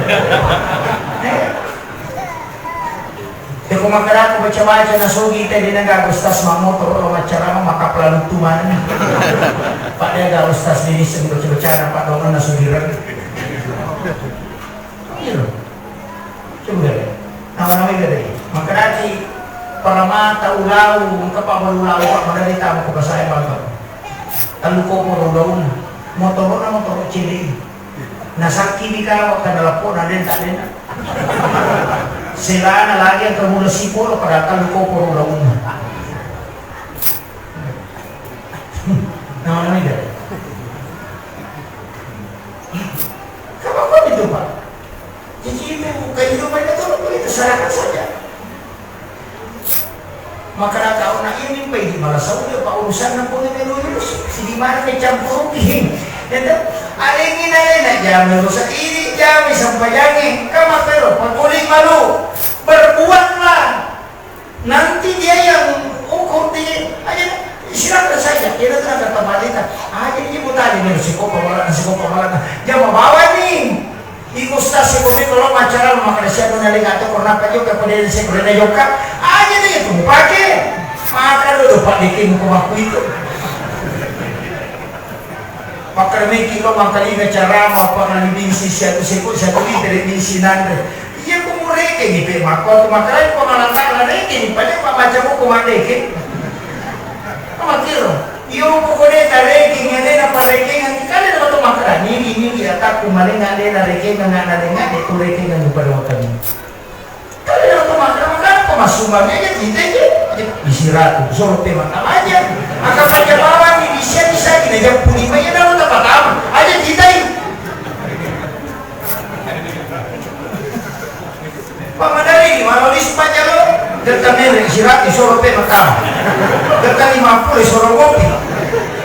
Eh. Te ko makkeda ko baca-baca nasogi te de na gaga ustaz mammoto ro maccarama maka pelaluttu maneng. Pada gaga ustaz de niseng baca-bacana padongenna sugireng. Iya. Coba gare. Nama-nama gare. Makkedaki paramata ulau, engka pa ulau, pa madari tama ko basae bangka. Tellu koporo daun. Motorona motoro cedde. Nasakki ni kawa kana lapona denta dena. Selana lagi yang kemula sipolo pada tellu koporo daunna. Nama-nama gare. Kapan itu, Pak? Jadi, memang kehidupan itu begitu, serahkan saja. Maka kau nak ini, Pak, ini malah saudara, Pak, urusan nak punya melu urus. Sidi mana ni campur rugi. Itu, alengi na lena jami urusan ini, jami sampajangi. Kamu perlu, Pak, kulit malu. Berbuatlah. Nanti dia yang ukur di, aja, silakan saja. Kita telah kata balita. Aja, ini buta, ini sikopa malah, sikopa malah. Dia mau bawa nih. Iko ustaz, iko meko lo macara lo makkeda siapa naleng atau pernah pajoka pada saya pernah joka. Aja deh itu pake. Maka lo dopa bikin muka waktu itu. Makkeda meki lo mangkalinga carama apa nalibingsi siatu seko siatu litere bingsi nanre. Iya ku murekeng ipe makko tu makkalai pengalaman rekeng pada pak macam ko madeke. Makiro. Iyo, pokoknya tareking, ada na parekengan, kali na to makkeda, nigi, nigi, atakku malenga, ada na rekengan, ada na lenga, de tu rekengan pada waktu ini. Kali na to makkeda, makkeda, apa masumang aja, kita aja. Isi ratu, solo pe makkeda aja. Akan pakai bawang, ini bisa, bisa, kita aja puni, aja dalam tempat apa, aja kita ini. Pamadari, manolis pajalo, getta mere, sirati, soro pe makkeda. Getta lima puluh, soro kopi.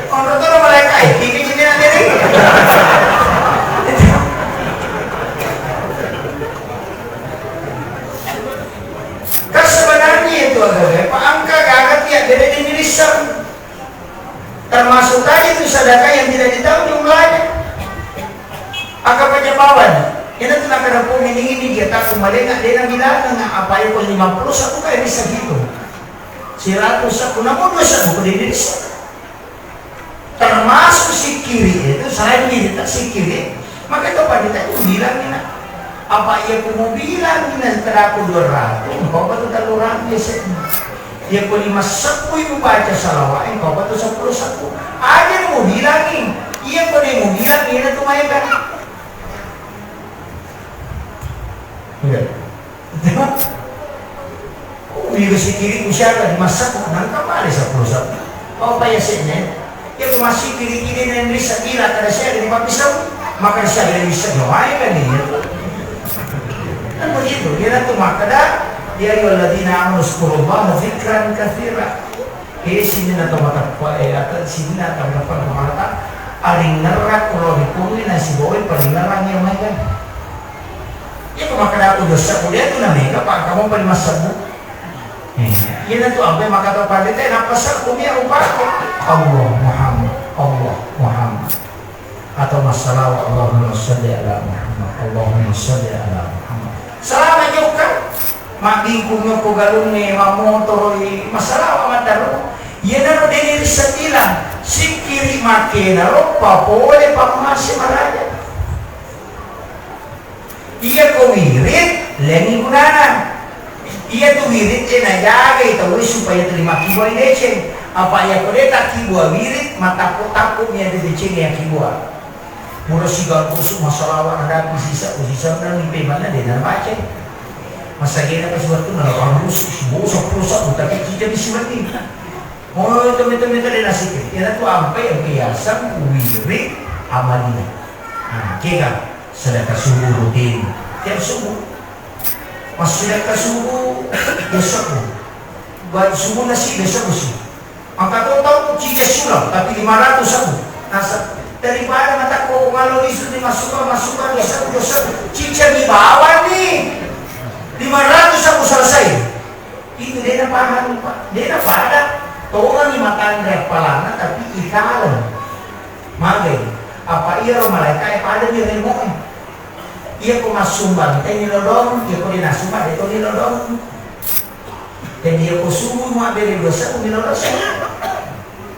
Kono to malaikat, eh, ini jadi nanti. Maka pajapawani, iyanatu nakkeda Puang ini, ini dia takku malenga, dena bilangenga apa iko lima puluh satu kali risa gitu. Seratus satu, namun dua satu kali risa. Termasuk sikiri itu, selain ini tak sikiri, maka itu pada itu bilang ini. Apa iya ku mau bilang ini setelah aku dua ratus, engkau apa tuh terlalu rapi sih. Iya ku lima sepuluh ibu baca salawat, engkau apa tuh sepuluh satu. Aja mau bilangin, iya ku dia mau bilang ini tuh main kan. Iya. Ko mega sikiri ku siaga di massakku, nangka male seppulo sabbu. Apa ya senne? Ya ku massikiri-kiri nenrissa ila kada siaga di mappisau, maka siaga di missa jawai kan ini. Kan begitu, dia tu makkeda, ya ayyuhalladzina amanu dzkurullaha dzikran katsira. Eh, sininna tau mateppa, eh, ata-, sininna tau mateppa mata, aringngerang ko lao ri Puang nasibawai paringngerang iya maega. Iya ko makkeda aku dosa kuliah tu namega, Pak, kamu paling massebbu. Eh, iya natu ampe maka tau pandita, nappa sebbu mi upako. Allah Muhammad, Allah Muhammad. Atau massalawa, Allahumma shalli ala Muhammad, Allahumma shalli ala Muhammad. Salama jokka. Mabbingkung ko galungnge, mammotoroi, massalawa mattaro. Iyanaro deni risseng bilang, sikkiri makkenaro papole pammase maraja. Iya ko wirid, lengi gunana. Iya tu wirid e najagai tau supaya terima kibua deceng. Apa iya ko de takkibua wirid, matappu-tappu mi ada deceng ya kibua. Pura sigaga usu massalawa nadapi sisa, usisanna nipe manna de nabacai. Massagena pas waktu nalapang usu, sibosa pura sabbu tapi kita bisi mati. Oh, itu, itu, itu de nasike. Iyanatu ampai yang biasa wirid amaliah. Nah, kega sedekah subuh rutin. Tiap subuh. Pas sedekah subuh, ya subuh. Baik subuh nasi, ya subuh sih. Maka tau tau cica sulang, tapi lima ratus sabu. Nasa, daripada matakko malo lisu di masuka, masuka, dosa, dosa. Cica di bawah nih. Lima ratus sabu selesai. Itu de napahang, Pak. De napada. Tongangi matanre appalana, tapi ikaleng. Magai. Apa iya ro malaika e pada di remoe. Iya ko massumbang, teni lodong, iya ko de nassumbang, de toni lodong. Jadi, iya ko subuh mabbere dua sewu, melo dosa.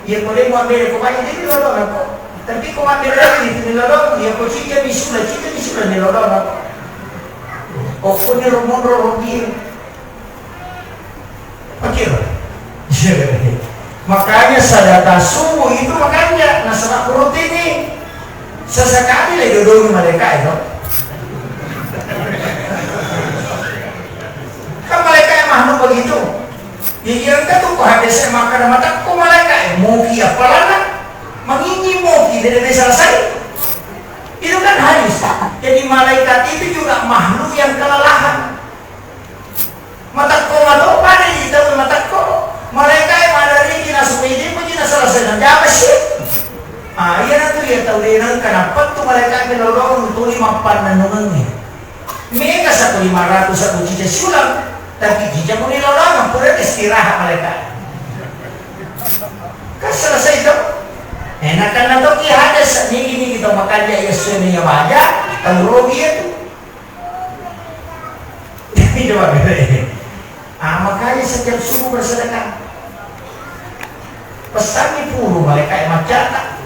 Iya ko de mabbere ko banyak, de melo dosa ko. Tapi ko mabbere lagi, itu melo dosa. Iya ko cica bisula, cica bisula, melo dosa ko. Pokoknya romonro rogi. Oke, Pak. Makanya sadaka subuh itu makanya nasaba rutin nih. Sesekali le dodongi malaika itu. Kan malaika yang makhluk begitu. Jadi engka tu ko hadis e makkeda matakko malaika e, moki apalana, mangingi moki, de de selesai. Itu kan hadis. Jadi malaikat itu juga makhluk yang kelelahan. Matakko mato pada di tau matakko. Malaika e madariki nasupede puji naselesai najama sih. Ah, iya natu iya tau de nengka napettu malaika e lolong tuli mappanna nungengi. Mega satu lima ratus satu cica sulang, tapi cica muni lolong pura istirahat malaika. Kan selesai itu. Enak kan natu ki hadis niki niki tau makanja iya suami iya baja, tau rogi itu. Coba bere. Ah, makanya setiap subuh bersedekah. Pesanni puru malaikat yang macata.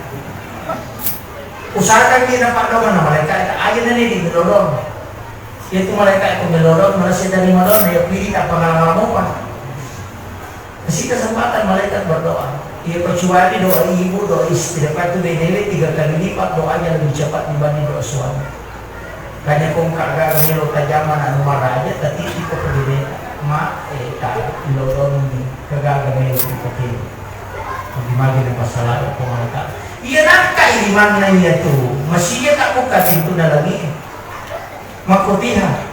Usahakan dia dapat doang malaikat aja nanti di melodong. Itu malaikat itu melodong, merasa dari melodong, dia pilih tak pengalaman apa. Kasih kesempatan malaikat berdoa. Iya, kecuali doa ibu, doa istri. Lepas itu beda tiga kali lipat doanya lebih cepat dibanding doa suami. Kanya kong kak gaga melo tajama anu maraja, tapi iko pegawai ma, eh, tak lodong kagaga melo iko kilo. Magi-magi na pasala ko malaikat. Iya nakka ini manna iya tu. Masih iya tak buka pintu dalam ini. Makotiha.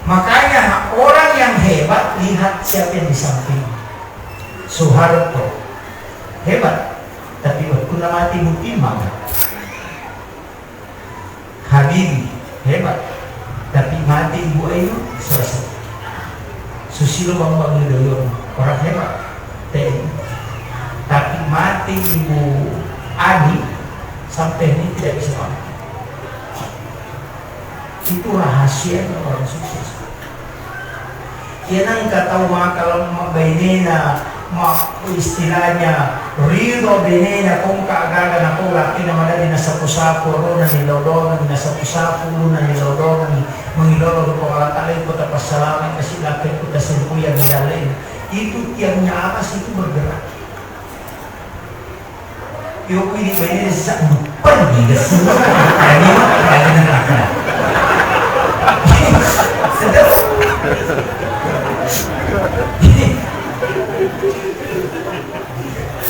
Makanya orang yang hebat, lihat siapa yang di samping. Soeharto hebat, tapi waktu na mati Bung Imang. Habibie hebat, tapi mati Ibu Ainun selesai. Susilo Bambang Yudhoyono orang hebat, T N I, tapi mati Ibu Ani sampai ini tidak bisa bangun. Itu rahasianya orang sukses. Iya nengka tau maka lemma bainena, ma-, istilahnya ridho bainena, kongka agaga napau lakena madadi nasapu-sapu, orona nilodongengi, nasapu-sapu uluna nilodongengi, mangilolo ri Puang Allah Ta'ala, iko tapassalama kasi lakekku tasempuyangi dalena. Itu tiangnya aras itu bergerak. Yo, ini bainena sisa pergi ke sini. Ini mah kerajinan lakena.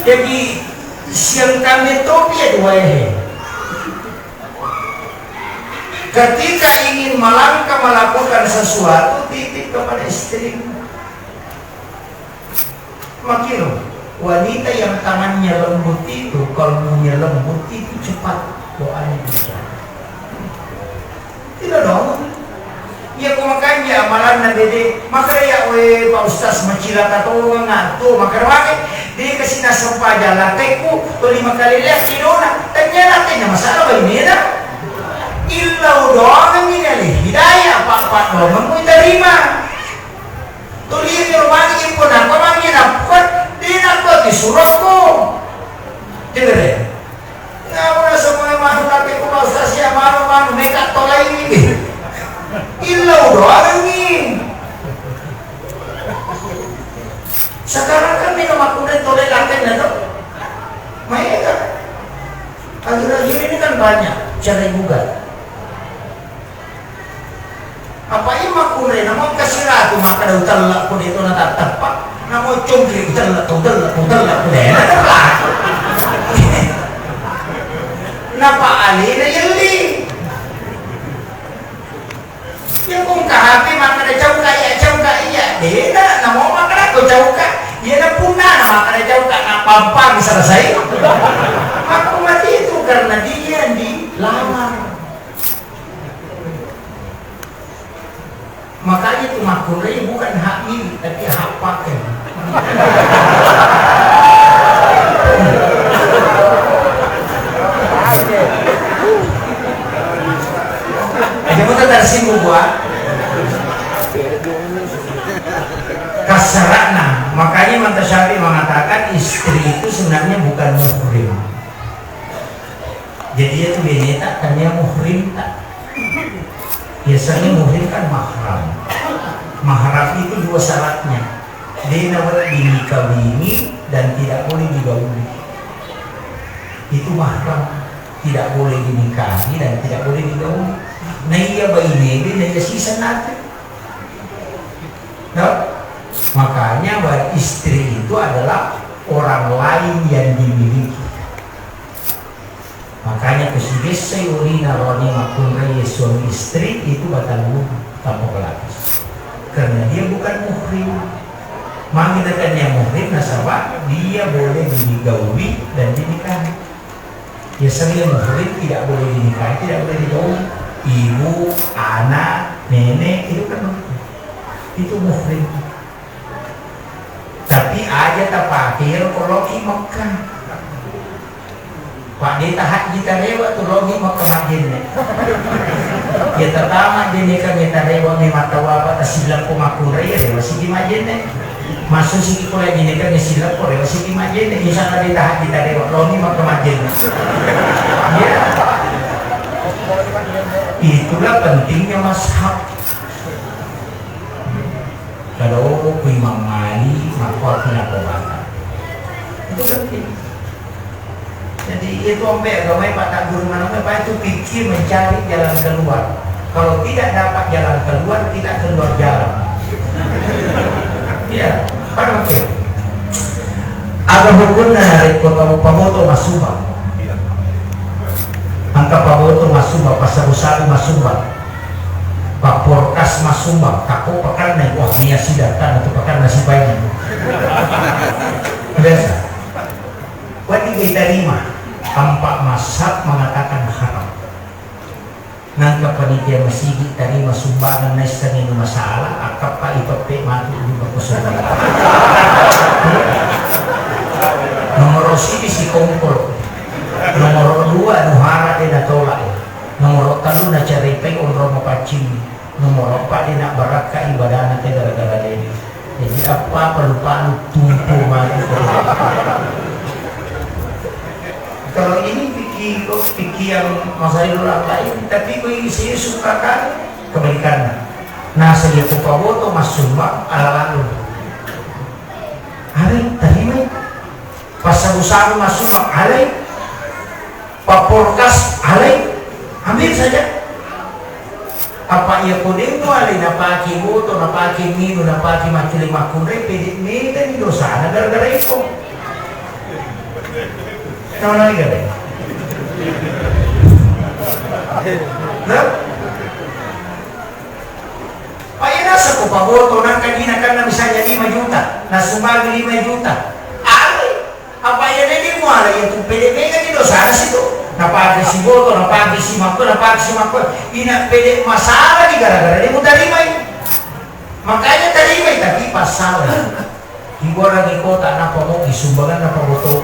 Jadi, siang kami topi ya dua ya. Ketika ingin melangkah melakukan sesuatu, titip kepada istrimu. Makiro, wanita yang tangannya lembut itu, kalbunya lembut itu cepat doanya dijawab. Tidak dong. Iya, ko makanja amalanna dede, makanya we Pak Ustaz macilaka tongeng attu, makanya wae, de kasi nasempajang lakekku, tuli makalelea sidona, tanya lakenya masalah bainena. Illau doang ini hidayah, apa-apa doang mau diterima. Tuli ro mani ippo nappa mangi nappa, de nappa kisurokko. Dengar ya? Ngapa semua manu tapi ku mau sasia manu manu meka tolai ini. Illau doang ini. Sekarang kan mega makkunrai tolai laten na to. Maega. Akhir-akhir ini kan banyak cerai gugat. Apa iya makkunrai, namo engka siratu makkeda utella ko de to natatteppa, namo congkiri utella ko, utella ko, utella ko, de na terlaku. Napa alena yelli. Ya ko engka H P makkeda cauka iya, cauka iya, de na, namo makkeda ko cauka, iya na punna na makkeda cauka, na pampang selesai. Makku mati itu karena dia yang dilamar. Makanya itu makkunrai bukan hak milik, tapi hak pakai. Aja mau tersinggung gua. Kasarana, makanya Imam Syafi'i mengatakan istri itu sebenarnya bukan muhrim. Jadi itu beneta tania muhrim tak. Biasanya muhrim kan mahram. Mahram itu dua syaratnya. Dia boleh dinikahini dan tidak boleh digauli. Itu mahram. Tidak boleh dinikahi dan tidak boleh digauli. Nah iya bainebe, nah iya sisa nanti. Nah, makanya istri itu adalah orang lain yang dimiliki. Makanya ko sidessai olina roni makkunrai suami istri itu batal wudu tanpa pelapis. Karena dia bukan muhrim. Magi tania muhrim nasaba dia boleh digauli dan dinikahi. Biasanya muhrim tidak boleh dinikahi, tidak boleh digauli. Ibu, anak, nenek itu kan muhrim. Itu muhrim. Tapi aja tapake iyaro ko loki Mekka. Pak de tahajji tarewa tu loki Mekka majenne. Ya tatama de neka me tarewa me matawa apa tasilappo makkunrai ya rewa siki majenne. Masuk siki pula de neka me silappo rewa siki majenne. Insya Allah de tahajji tarewa loki Mekka majenne. Ya. Itulah pentingnya mazhab. Kalau kui Imam Malik, maka aku nak batal. Itu penting. Jadi itu sampai agama Pak tak guru mana Pak itu pikir mencari jalan keluar. Kalau tidak dapat jalan keluar, tidak keluar jalan. Ya, paham ya? Ada hukumnya dari kota Paboto Masuba. Angka Paboto Masuba, Pasar Usaha Masuba. Pak Porkas Masuba, kako pakanna, wah, nia sidatanna tu pakanna sipaini. Biasa. Wani diterima, empat mazhab mengatakan haram. Nangka panitia masigi tarima sumbangan naissengi masalah, akkappa ipeppe matu di makkusudi. Nomor siji si Kongkol, nomor dua Nuhara de natolak. Nomoro tellu, nacaritai onrong mapaccing. Nomoro empat, de' nabbarakka ibadana te gara-gara dede. Jadi apa pelupaang tumpu mati. Kalau ini pikir, pikir yang masalah lain, tapi ko ini saya suka kan kebalikannya. Nah, saya ko paboto massumbang ala lalu. Ada yang terima. Passabu-sabu massumbang alai, papporkas alai, ambil saja. Apa iya ko de' mualai napake boto, napake minu, napake maccule makkunrai, pede' metani dosana gara-gara iko. Nawa-nawa gare. Nah? Paya nasa ko paboto nangka dina kanna misalnya lima juta, nasumbangi lima juta. Alai. Apa iya de' muala iya tu pede' mega ni dosana situ. Napake si boto, napake si makko, napake si makko. Ina pede' masalah ni gara-gara de' mutarimai. Makanya tarimai tapi pasal. Ibuarang di kota napa mau sumbangan napa boto.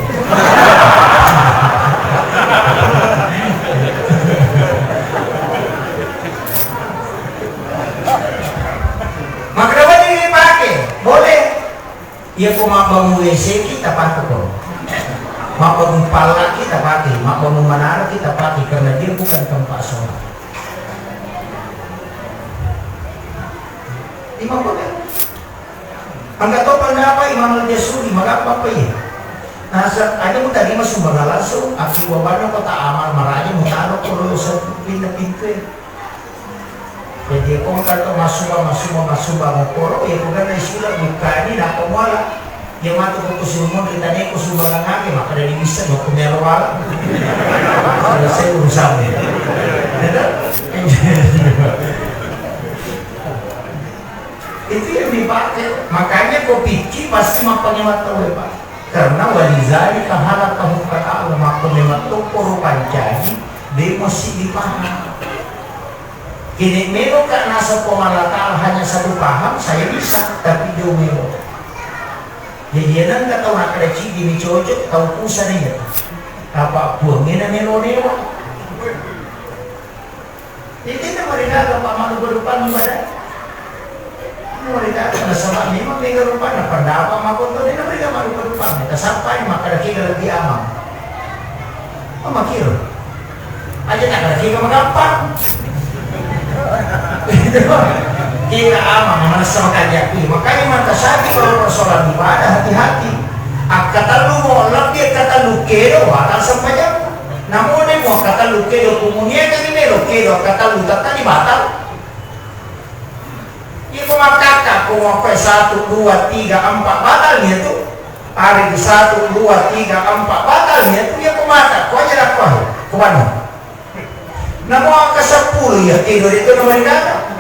Maka dapat ini pakai, boleh. Iya ko mabbangun W C kita pakai ko. Mabbangun palla kita pakai, mabbangun menara kita pakai karena dia bukan tempat sholat. Imam boleh. Angka to pendapat Imam Al-Jasuri, maka apa iya? Nah, sa-, ada mau tadi masuk langsung, aki wabana kota amal maraja mau taruh kalau pindah pintu. Jadi, ko engka to massuba, massuba, massuba, makkoro, iya ko ganna sila bukkani, nappa muala. Iya matu ko kusumo ri taneko suba ngangage, makkeda di bisa, no kumero wala. Selesai urusannya. Itu yang dipakai. Makanya ko picci pasti mappangewa tau, Pak. Karena walizalika halakahum ta'ala, maka memang tokoro pancaji, de' mesti dipaham. Kini melo ka naseng Puang Allah Ta'ala hanya satu paham, saya bisa, tapi jauh melo. Jadi, yang nggak tahu nak ada cik ini cocok, tahu pusat aja. Apa puangnya melo dewa? Jadi, kita mari dalam Pak malu berdepan ibadah. Mari dalam nasaba memang mega rupa na pendapat makon tu, dia mari malu berdepan. Kita sampai maka kita lebih aman. Oh, makir. Aja tak ada kita gampang. Kita aman, mana sama kaja. Makanya mata sakit kalau persoalan ibadah, hati-hati. Akka tellu mo lebih, akka tellu kedo, bakal sempajang. Namo de' mo akkatellu kedo, komuniakangngi melo kedo akkatellu, tettani batal. Iko makkakka ko makkoe satu, dua, tiga, empat, batal ni tu. Ari satu, dua, tiga, empat, batal ni tu. Iya ko mata, ko aja lakko, ko bano. Namo akka seppulo iya kedo de' to namarigata.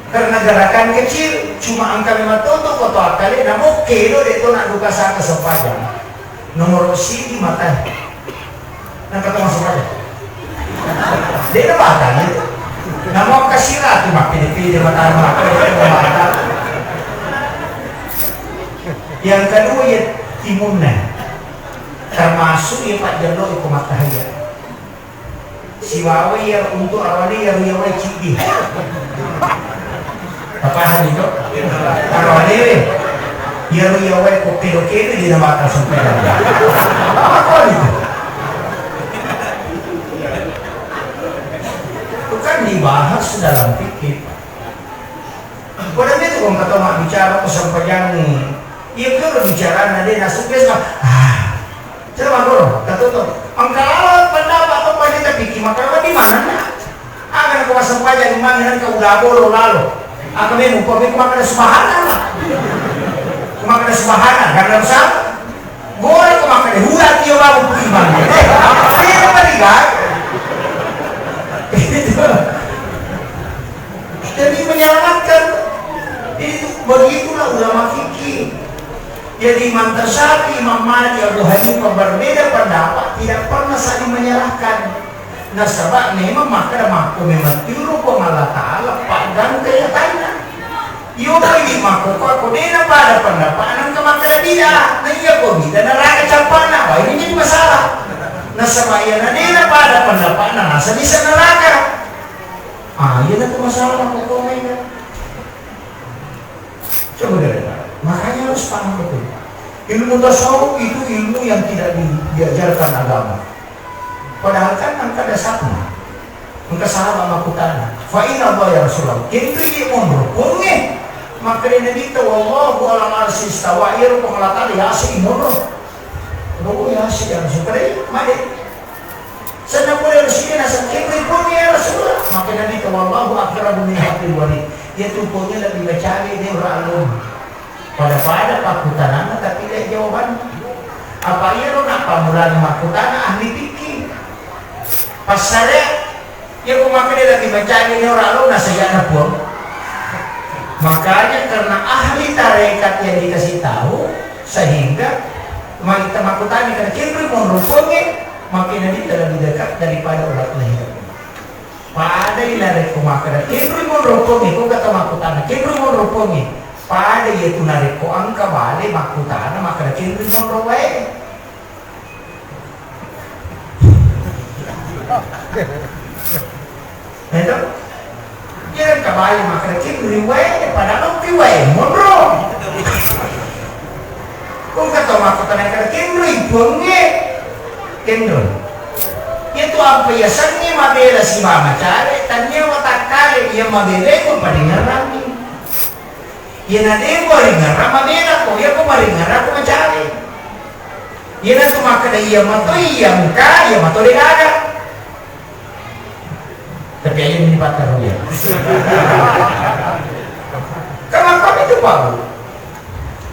Karena gerakan kecil, cuma engka memang toto ko to akkale, namo kedo de' to nak duka saka sempajang. Nomor siji matae. Nang kata masuk aja. Dia na batal itu. Namo kasiratu mappede-pede mata, mappede mata. Yang kedua ya timunna. Termasuk ya Pak Jelo itu matahaya. Siwawa iya untuk awane iya ruya wae ciddi. Tapahang itu? Awane we. Iya ruya wae ko kedo-kedo di mata sampai. Apa kau itu? Itu kan dibahas dalam fikih. Pada itu kau kata mak bicara ko sampajang. Iya kau bicara nade nasuk biasa. Ah. Coba guru, katutu. Engka lalo pendapat to pada tapiki, maka di mana? Aga nako massempajang imang nengka uda bolo lalo. Aga memu ko memu makkeda subhanallah. Ko makkeda subhanallah, karena besar. Gora ko makkeda hura tio babu ku imang. Eh, apa dia berikan? Itu. Demi menyelamatkan. Jadi, begitulah ulama fikih. Jadi, Imam Syafi'i, Imam Malik, Abu Hanifah berbeda pendapat, tidak pernah saling menyalahkan. Nasaba memang makkeda makko memang tiru Puang Allah Ta'ala, paggangka iya taina. Iyo ko idi makko ko, ko dena pada pendapat, nangka makkeda bid'ah. Nah, iya ko bid'ah, neraka campana. Wah, ini jadi masalah. Nasaba iyana de' napada pendapatna, nasa bisa neraka. Ah, iyana tu masalah makkutana. Coba deh, makanya harus paham betul. Ilmu tasawuf itu ilmu yang tidak di-, diajarkan agama. Padahal kan engka dasarna. Engka sahabat makkutana, "Fa aina Allah ya Rasulullah?" Kenriki monro, Puangnge. Makkeda Nabitta, "Wallahu alal arsy istawa." Iyaro Puang Allah Taala yase' monro. Ro yase' ya Rasul. Kada made. Senna pole Rasulullah naseng, "Kenri Puangnge ya Rasulullah?" Makkeda Nabitta, "Wallahu aqrabu min hablil warid." Iyatu Puangnge lebbi macawe' de' ora alona. Pada-pada pakkutanana, tapi de' jawabanna. Apa iyaro nappammulana makkutana ahli fikih. Passare, iya ko makkeda lagi mencari ni orang lo, nasayana Puang. Makanya karena ahli tarekat yang dikasih tahu, sehingga mari kita makkutana, karena kenri monro Puangnge, makanya kita lebih dekat daripada orang lain. Padai narekko makkeda, "Kenrui monro Puangnge," ko engka tau makkutana, "Kenrui monro Puangnge?" Padai iyatu narekko engka bale makkutana makkeda, "Kenrui monro wae?" Itu? Iya engka bale makkeda, "Kenrui wae?" Padahal engka wae monro. Ko engka tau makkutana, "Kenrui Puangnge?" Kenro. Iyatu apa yasengnge mabela sibawa macare, tania watakkale iya mabela itu paringerrangngi. Iyana de' muaringerrang mabela ko, iya ko maringerrang ko macare. Iyana tu makkeda iya mato iya engka, iya mato de' gaga. Tapi aja ini pattaro ya. Kenapa itu, Pak Bu?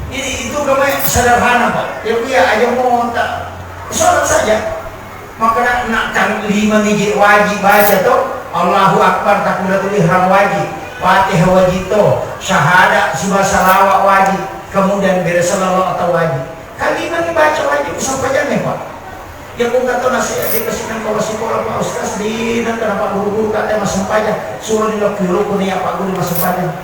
Ini itu namanya sederhana, Pak. Ya, Bu, ya, aja mau tak sholat saja. Maka nak, nak kan lima biji wajib baca tuh. Allahu Akbar, takbiratul ihram wajib. Fatihah wajib tuh. Syahadat, subah salawat wajib. Kemudian beres salawat atau wajib. Kalimat dibaca wajib sempajanna, Pak. Ya, pun kata nasihat di pesinan bawa sekolah, Pak Ustaz, di dan kenapa guru-guru kata mas sempajang, suruh di lokal rukun ya Pak Guru mas sempajang.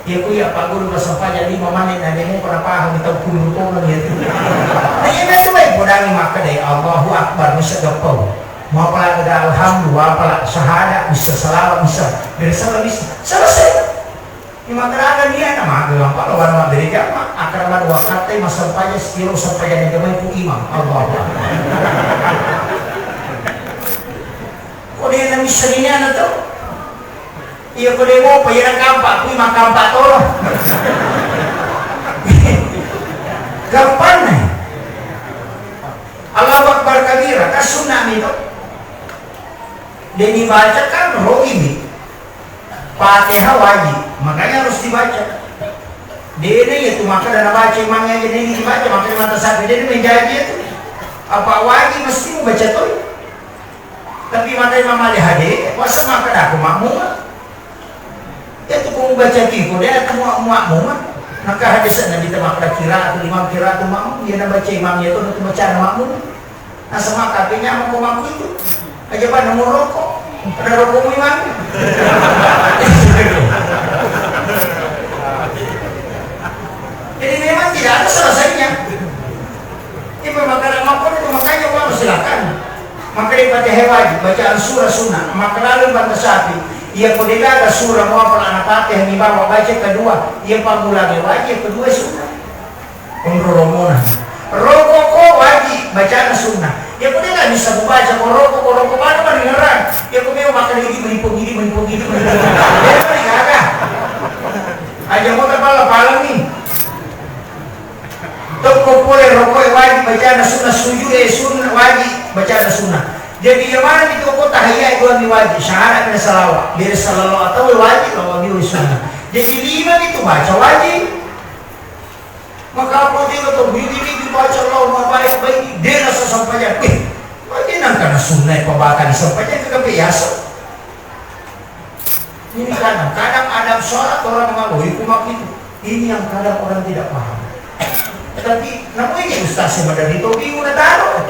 Ya, ku ya Pak Guru mas sempajang lima menit, nah, dia mau pada paham kita guru kau kan ya. Nah, ini tuh baik, podang makkeda Allahu Akbar, bisa gepau. Mau apa lagi ada alhamdulillah, apa lah syahadat, bisa salawat, bisa. Dari salam bisa. Selesai. Imakkeda aga niatna, maga lampa lawan mabbere jama, akkeda madu wakkattai massempajang, siro sempajang jamai ku imam. Allahu Akbar. Ko de' namisseng niatna to. Iya ko de' mopa, iya nakampa, kui makampa tolo. Gampang. Allahu Akbar kabira, kan sunnah mi to. De' dibaca kan rogi mi. Fatihah wajib, makanya harus dibaca. Dede ya tu maka dana baca imamnya aja dede dibaca, makanya mata sapi dede menjaji itu. Apa wajib mesti membaca tuh. Tapi mata imam ada hadir, puasa maka dah aku makmum. Ya tu kau baca kiko, dia tu makmum. Maka hadis Nabi temak kira tu imam kira tu makmum, dia nak baca imamnya tu, tu baca makmum. Nasaba kabeh nyameng ko makkuitu. Aja pada mau rokok. Ada rokok memang. Jadi memang tidak ada selesainya. Ini makanya makanya itu makanya orang silakan. Maka di Fatihah wajib, bacaan surah sunnah. Maka lalu bantah sapi. Iya ko de' gaga surah mau apa anak Fatihah ni bawa baca kedua. Iya pamulane wajib, kedua sunnah. Onro romona. Rokoko wajib, bacana sunnah. Ya ko de' bisa mubaca ko rokoko, rokoko mana maringerang. Ya ko memang makan ini melipung ini, melipung ini, melipung ini. Ya ko de' gaga. Aja mo tapala-palang ni. Tokko pole rokoko wajib, bacana sunnah, sujud e sunnah wajib, bacana sunnah. Jadi yang mana itu ko tahiyat dua ni wajib, syahadat dan salawat. Dari salawat atau wajib, lawan dia sunnah. Jadi lima itu baca wajib. Maka apa dia kata, "Bini ini dibaca Allahumma baik baik, dia rasa sampajang." Eh, bagi nang kana sunnah pabaka di sampajang ke biasa. Ini kadang, kadang adab sholat orang mengalui kumak itu. Ini yang kadang orang tidak paham. Tapi namun ini ustaz yang dari Tobi udah taruh.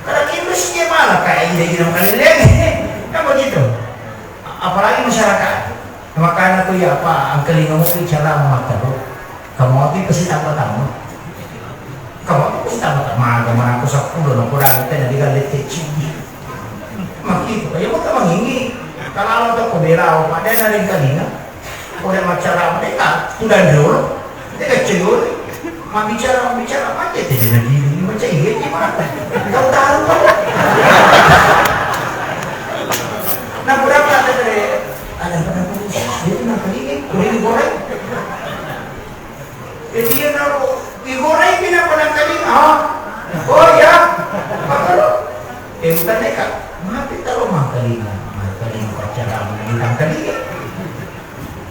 Karena kita sih malah kayak ini, ini malah ini. Kan begitu. Apalagi masyarakat. Makana tu ya apa, angkelinga mo bicara mata tu. Kamu apa pasti tambah-tambah. Kamu apa Sitama tamaga manako seppulo na kurang tena digalle tecci. Makitu, ya maka mangingi. Kalau ada ko berau, pada na ringkalinga. Pole maccara, deka tudang dulu, deka cedul, mabbicara, mabbicara, macca tena diri, macca iya, iya, mana? Kau tahu apa? Nah, berapa kata dari, ada apa, ada apa, dia pernah kali ini, kuning goreng. Jadi, dia tahu, digoreng, dia pernah kali, ah, oh ya, apa lu? Eh, bukan deka, mati tahu mangkalinga, mangkalinga pacaran, mangkalinga.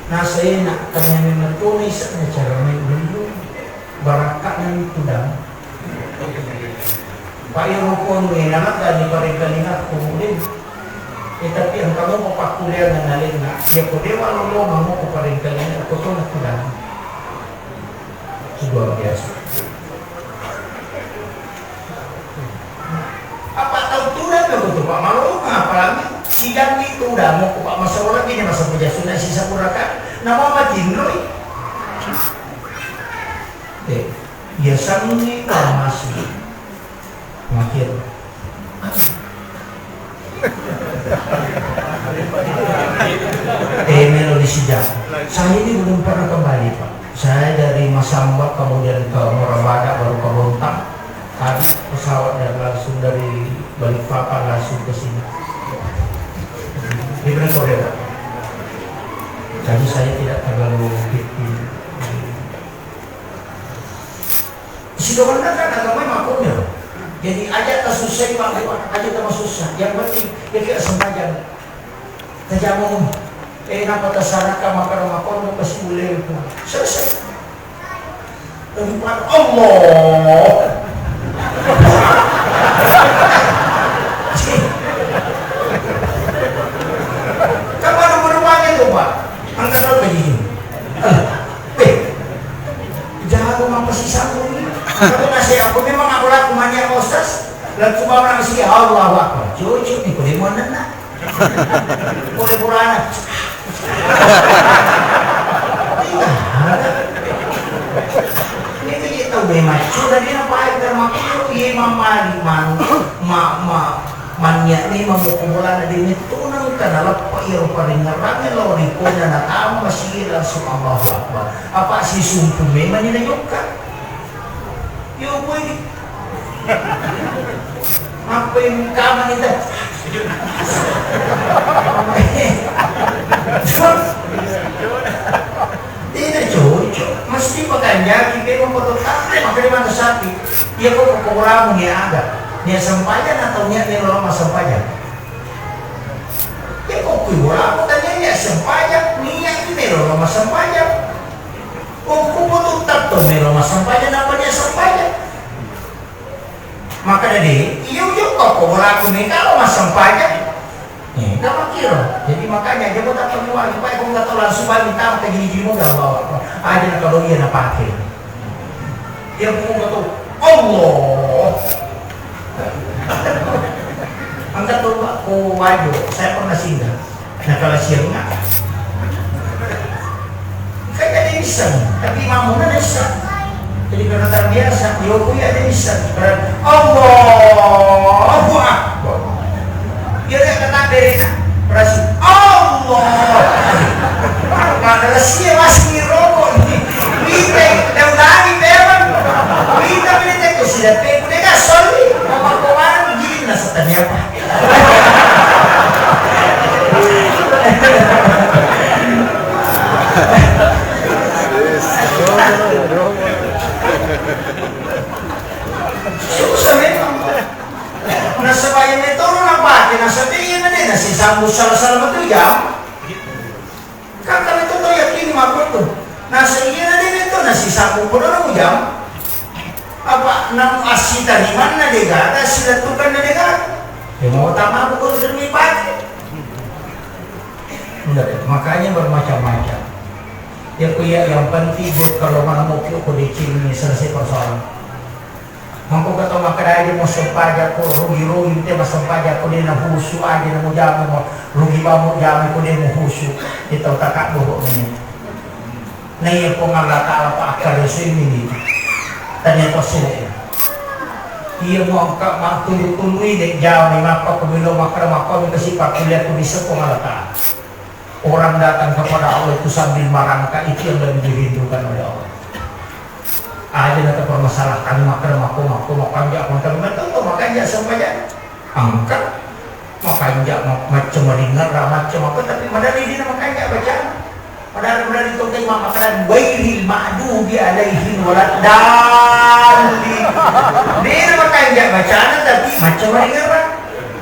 Nasena, tanya memang toni sana cara main dulu. Barakka'na tudang. Pak, iya rokon, eh, nanatta di parengkalinga ko deh. Eh, tapi engka mo pakkuliang nalenna. Ya ko dewa lo lo mamo ko parengkalinga ko tona tudang. Luar biasa. Apa tau tudang ko tu, Pak? Malu, apalagi sidang itu udah mau, Pak, masalah ini masa puja sunnah sisa puraka. Nama mati nui. Eh, biasa nui, Pak, masih. Makin. Eh, melo di sijak. Saya ini belum pernah kembali, Pak. Saya dari Masamba, kemudian ke Muara Badak, baru ke Bontang. Habis pesawat dan langsung dari Balikpapan langsung ke sini. Di Korea, Pak. Jadi saya tidak terlalu picky. Sidomanna kan agama makonya. Jadi aja tak susah, Pak, aja tak susah. Yang penting ya kita sempajang. Tajamu, eh, napa tasaraka maka makono pasi uleng tu. Selesai. Tempat Allah. Kapan berubahnya tu, Pak? Angkat apa gigi? Eh, eh. Jago mapasisambung. Aku nasi aku memang aku laku mania Ustaz. Langsung bawa nasi Allahu Akbar. Cucu ni boleh mana nak? Pura-purana. Tidak ada. Ini dia tahu memang sudah dia nampak air dan makhluk, iya, Imam Malik, man, ma, ma, mannya ni memukul bola di tunang karena lepak, iya, paling ngerang lo di kona na tamu masih langsung Allahu Akbar. Apa si sumpu memang ini juga? Yo, boy. Apa yang kamu itu? Tidak cocok. Mesti pakai jaki, memang foto tante, makanya mata sapi. Ya, kok kok ramu ni ada. Dia sempajang atau niat dia lama sempajang? Ya, kok kui bola aku tanya niat sempajang, niat ini lama sempajang. Ukku butuh tetto melo massempajang nappa dia sempajang. Maka dadi, iya ujung toko bolaku mega lo massempajang. Eh, gak makiro. Jadi makanya dia buat apa nuang, supaya kau nggak tahu langsung balik tahu ke gini-gini mau gak bawa. Aja nak kalau iya nak pakai. Dia pun nggak tahu. Allah. Angkat tuh, Pak, ke Wajo. Saya pernah singgah. Nah, kalau siang nggak. Kan ada bisa, tapi mamuna bisa. Jadi karena terbiasa, yo punya ada bisa. Berarti, Allahu Akbar. Dia lihat kena dari berarti Allah. Padahal sia masih ngerokok nih. Kita udah lagi memang. Kita beli itu sudah teh, udah nggak soli. Apa kemarin gini nasa tanya apa? Susah memang. Nasaba iya metoro napake, nasaba iya na de' nasisambung sala-sala metu jam. Kaka metto to yakkini makkuttu. Nasa iyana de' metto nasisambung podo na mujama. Apa namu assitarimanna de' gaga, silettukanna de' gaga. Ya mau tama ko demi pake. Enggak, makanya bermacam-macam. Ya, ku iya, yang penting buat kalau mana mau ko decil ini selesai persoalan. Mangko kata makkeda aja mau sempajang ko, rugi-rugi te massempajang ko, de' na husu aja na mujama mo, rugi bamo jama ko de' mo husu, kita utaka bohong ini. Na iya Puang Allah Ta'ala pa akkaresui ni. Tania passu. Iya mo engka mattundu-tundui de' jama mappa pemilo makkeda mappa mi kasi pakkuliah tu bisa pengalataan. Orang datang kepada Allah itu sambil merangkak, itu yang lebih dirindukan oleh Allah. Aja na permasalahan makkeda mappa mappa makanja' makkeda mappa makanja' sempajang. Engka makanja' ma-, macca maringerra, macca mappa, tapi madari dina makanja' bacana. Padahal, padahal itu kan imam makkeda, "Ghairil maghdubi alaihim waladdallin." Dena makanja' bacana, tapi macca maringerra.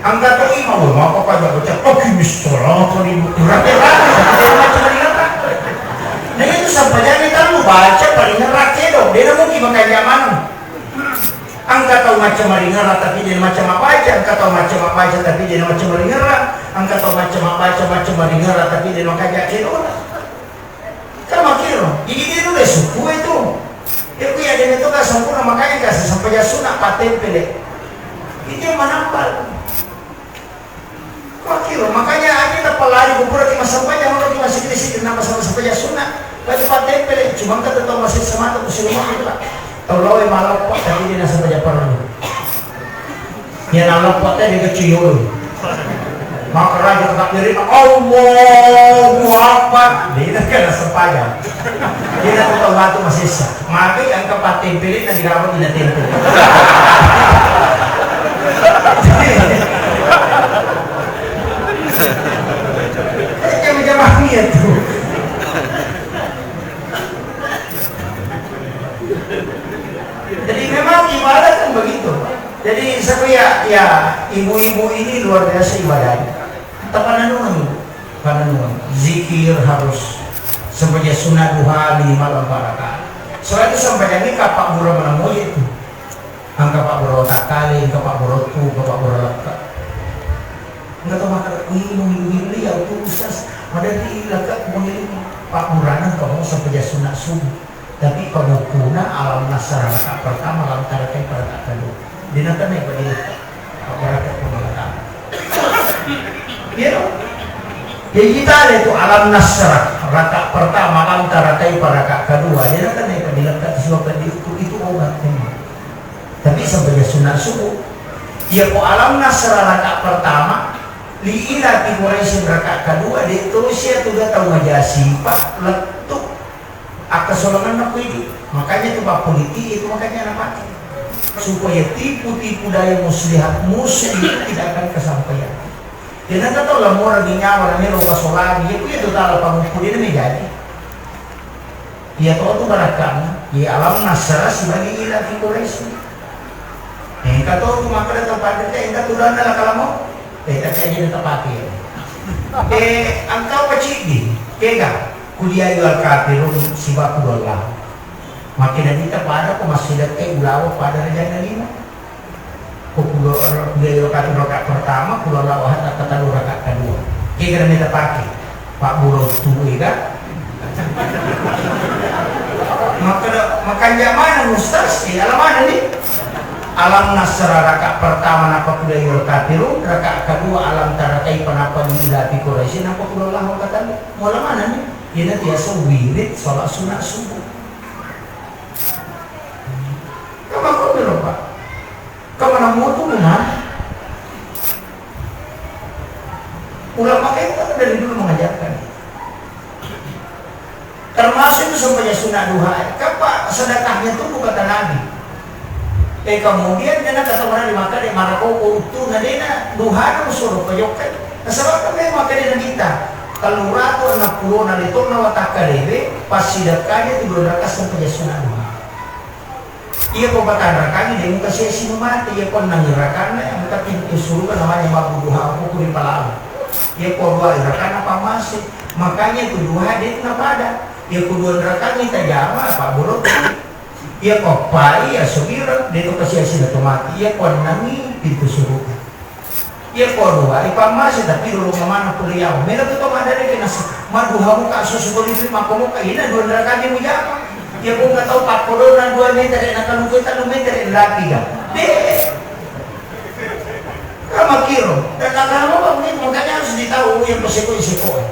Engka to imam, "Wah, mappa kanja' baca, aqimis sholata li," rame-rame, tapi dena macca maringerra. Nah, itu sampajangna tellu, baca, paringerra, kedong. Dena mungkin makanja' maneng. Engka tau macca maringerra tapi dena macca mabbaca, engka tau macca mabbaca tapi dena macca maringerra, engka tau macca mabbaca, macca maringerra tapi dena makanja' kedona. Kan makkiro, jadi dena nulle sukku itu. Ya, ku ya, dena itu kan sempurna, makanya kan sesempajang sunna pattempele. Itu yang manampal. Makkiro, makanya aja tapalari kupura ki massempajang, maka ki massikili-sikili, nampa sempajang sunna. Lagi pattempele, cuma engka tau masessa matu ku silomang itu, Pak. Tau lao e maloppo, tapi dena sempajang parellu. Ya, naloppo te dega cuyolo. Makkaraja takbir, Allahu Akbar. Dena kena sempajang. Dena tau matu masessa. Magi engka pattempele na digabung dina tempo. Jama-jamang iya tu. Jadi memang ibadah kan begitu. Jadi saya, ya, ibu-ibu ini luar biasa ibadahnya. Tapananungan, pananungan. Zikir harus sempajang sunat duha minimal empat rakaat. Soalnya sempajangnya kappabbura mana moje itu. Engka pabbura takkale, engka pabbura tu, engka pabbura lekka. Engka to makkeda, "Wih, menghilu-hilu ya tu, Ustaz. Madari lekka menghilu." Pabburana engka mo sempajang sunat subuh. Tapi pabukkuna alam nasra rakaat pertama, alam tara kaifa rakaat kedua. Dena kena pada lekka. Apa rakaat pertama? Iya dong. Jadi kita ada itu alam nasra rakaat pertama, alam tara kaifa rakaat kedua. Dena kena pada lekka, sebab itu, itu obat memang. Tapi sempajang sunat subuh. Iya ko alam nasra rakaat pertama, li ila fi Quraisyin rakaat kedua, de' to sia tu ga tau maja sipa, lettu akkasolanganna ko idi. Makanya tu Pak Polisi itu makanya anak mati. Supaya tipu-tipu daya muslihat musuh itu tidak akan kesampaian. Dena tau lamora di nyawa na melo pasolani, ya kuya tu tala panguppu dena mejaji. Iya to tu barakkanna, iya alam nasra sibawa ila fi Quraisy. Engka to tu makkeda to pada te, engka tu dana la kalamo. Eh, tapi aja tetap hati. Eh, engka apa cidi? Kega, kuliah al kafirun sibawa Allah. Makin kita pada ko masih dekat ulawa pada raja lima. Ko kulo, kulo rakaat, rakaat pertama, kulo Allahu ahad, rakaat kedua, rakaat kedua. Kira-kira meta pakai. Pak Buro tuwe ga? Maka, makanja mana Ustaz? Eh, alam mana ni? Alam nasra rakaat pertama napa kulo rakaat kafirun, rakaat kedua alam tara kaifa napa li ila fi Quraisy napa kulo Allahu ahad. Mula mana ni? Ini biasa wirid salat sunat subuh. Kamu kok belum, Pak? Kamu nang mutu mana? Ulama kita kan dari dulu mengajarkan. Termasuk itu sempajang sunat duha. Kapa sedekahnya tuh bukan Nabi. Eh, kemudian dia kata mana di maka dia marah kau utuh nadena duha dong suruh pejokkan. Nah, sebab kan memang kena kita. Kalau ratu anak pulona letona watakka dewe, pasti dekkanya itu dua rakaat sempajang sunat duha. Iya ko patanrakangi de muka sia sinu mate, iya ko enneng rakanna, iya muka pintu suruga namanya mabbuduha ko kuri palalu. Iya ko dua rakanna pamase, makanya tu duha de na pada. Iya ko dua rakangi tajama apa bolok. Iya ko pai ya sogireng de to kasia sina to mati. Iya ko ennengi pintu suruga. Iya ko dua, ipammase tapi dulu mamana kuliah. Mela tu to madare kena se-, maduha muka susu kulit lima ko muka ina dua neraka mujama. Iya ko nggak tahu pakkodona dua meter, nak kamu kita dua meter lagi ga. Deh. Kama kiro. Dan agama apa begitu? Makanya harus ditahu yang peseko-seko.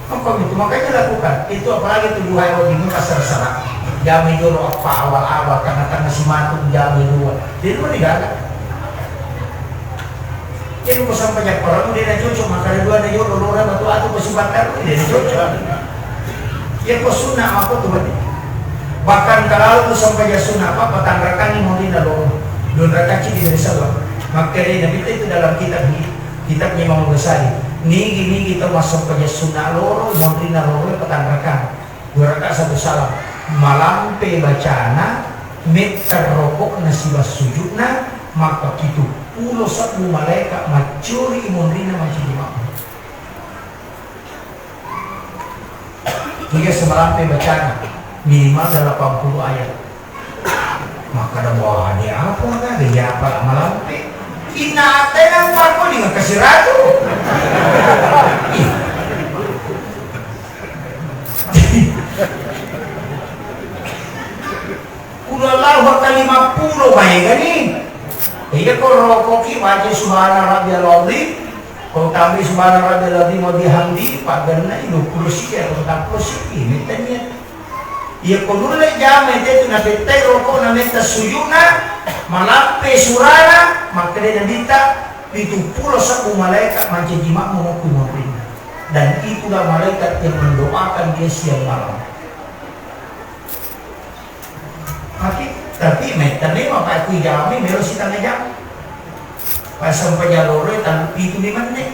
Apa itu? Makanya lakukan. Itu apalagi tuduhan yang di muka serak-serak. Jamai jolo appa awal-awal, tangnga-tangnga simatu jamai dua. Jadi, lu ni gaga. Jadi, ko sampajang parellu de' na cocok, makkeda dua na jolo, loro matu atu ko sibattaru, de' na cocok. Iya ko sunna mako tu bani. Bahkan kalau tu sampajang sunna apa, patanrakangngi monrinna loro. Dua rakaat ceddi dari selleng. Makkeda Nabi itu dalam kitab ni, kitabnya Imam Ghazali. Nigi-nigi tau massampajang sunna loro, monrinna loro patanrakang. Dua rakaat satu salam. Malampe bacana, metta rokokna siba sujudna, maka pitu pulo sebbu malaeka maccuri monrinna mancaji makmum. Iya semalampe bacana, minimal delapan puluh ayat. Makkeda, "Wah, ini apa kan? Iya apa malampe?" Inna atena pakko dengan kasiratu. Ih. Qul huwallahu ahad lima pulo maegani. Iya ko rokoki baca subhana rabbiyal azim. Ko tambai subhana rabbiyal azim wa bihamdi, paganna dua pulo siji atau empat pulo siji, metta niat. Iya ko nulle jama tetu napettai rokokna metta sujudna, malampe surana, makkeda Nabitta, pitu pulo sebbu malaikat mancaji makmum okko monrinna. Dan itulah malaikat yang mendoakan dia siang malam. Tapi, tapi metta memang pa' kui jami melo sitanga jam. Pas sampai jalore tan pitu lima menit.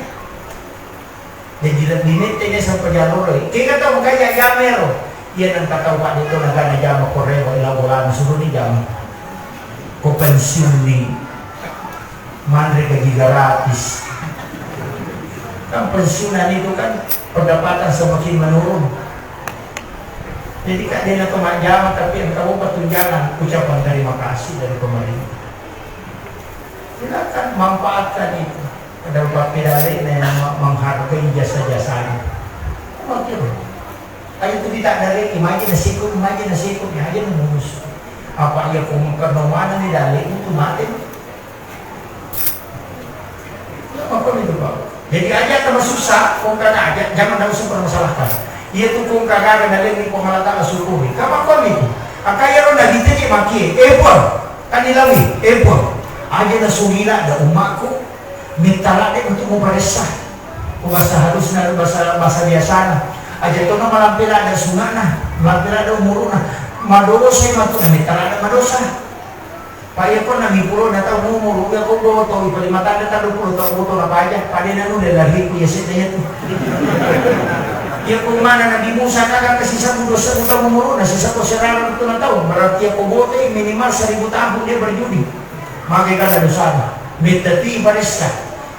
Jadi lebbi mette ne sampaja loro. Kega tau makanja jama ero. Iya nengka tau padde to nagana jama ko rewe lao bolana suro ni jama. Ko pensiun ni. Manre gaji gratis. Kan pensiunan itu kan pendapatan semakin menurun. Jadi kan dia nengka majama tapi engka mopa tunjangan ucapan terima kasih dari pemerintah. Silakan manfaatkan itu. Ada pappedale na menghargai jasa-jasanya. Oke. Aja tu kita dari imajin nasiko, imajin nasiko, ya aja nunggu. Apa iya ko mengkeno mana ni dale itu mate. Apa itu, Pak? Jadi aja tambah susah, ko kada aja, jangan ada usah permasalahkan. Iya tu ko kada dale ni ko malah tak syukuri. Kapan ko itu? Akaya ro na ditanya maki, eh, Pak. Kan ilawi, eh, Puang, aja na surila da ummakku, metta ladde untuk muparessa. Ko bahasa halusna, bahasa, bahasa biasana. Aja tona malampe ladde sungana, malampe ladde umuruna. Madosa matu na metta ladde madosa. Pa iya ko na mipulona tau umuru, iya ko boto, ipalimatanda tau dua pulo tau boto na paja, pada na nulle lari ku iya sedda iya tu. Iya ko mana Nabi Musa kaga kasisa budo sebu tau umuruna, sisa ko serara tu na tau, berarti iya ko boto minimal seribu tahun dia berjudi. Maka kata dosana, metta ti paressa.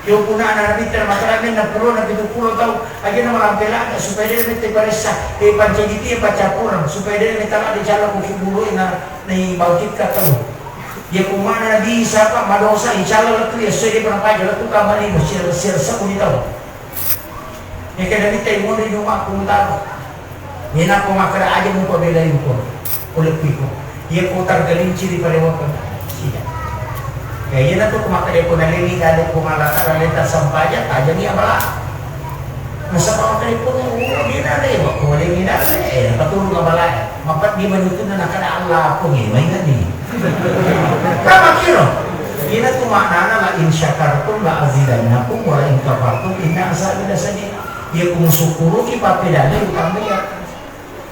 Yo punna anak Nabitta makkeda mennang pulona pitu pulo tau, aja na malampe ladde supaya de mette paressa, e pancaji tie paccappureng, supaya de metta ladde calla ko kuburu na, na ibangkitkan tau. Iya ko mana Nabi Isa pa madosa, insya Allah lettu iya sesuai dia pernah paja lettu kamari sir sir sepuni tau. Iya kada mita monri di ummakku mutaro. Iya nako makkeda aja mupabelai ko uleppiko. Iya ko targalinciri pada waktu. Sida. Ya iya natu ko makkeda ko naleni dale ko malata dale tasampaja tajangi abala. Nasaba makkeda ko oh dia dale wa ko leni dale eh patulung abala. Mapat di manutunna nakada Allah ko ni mainga ni. Kama kiro. Iya natu maknana la in syakartum la azidannakum wa la in kafartum inna azabi lasadid. Iya ko musukkuruki pappedale utama iya.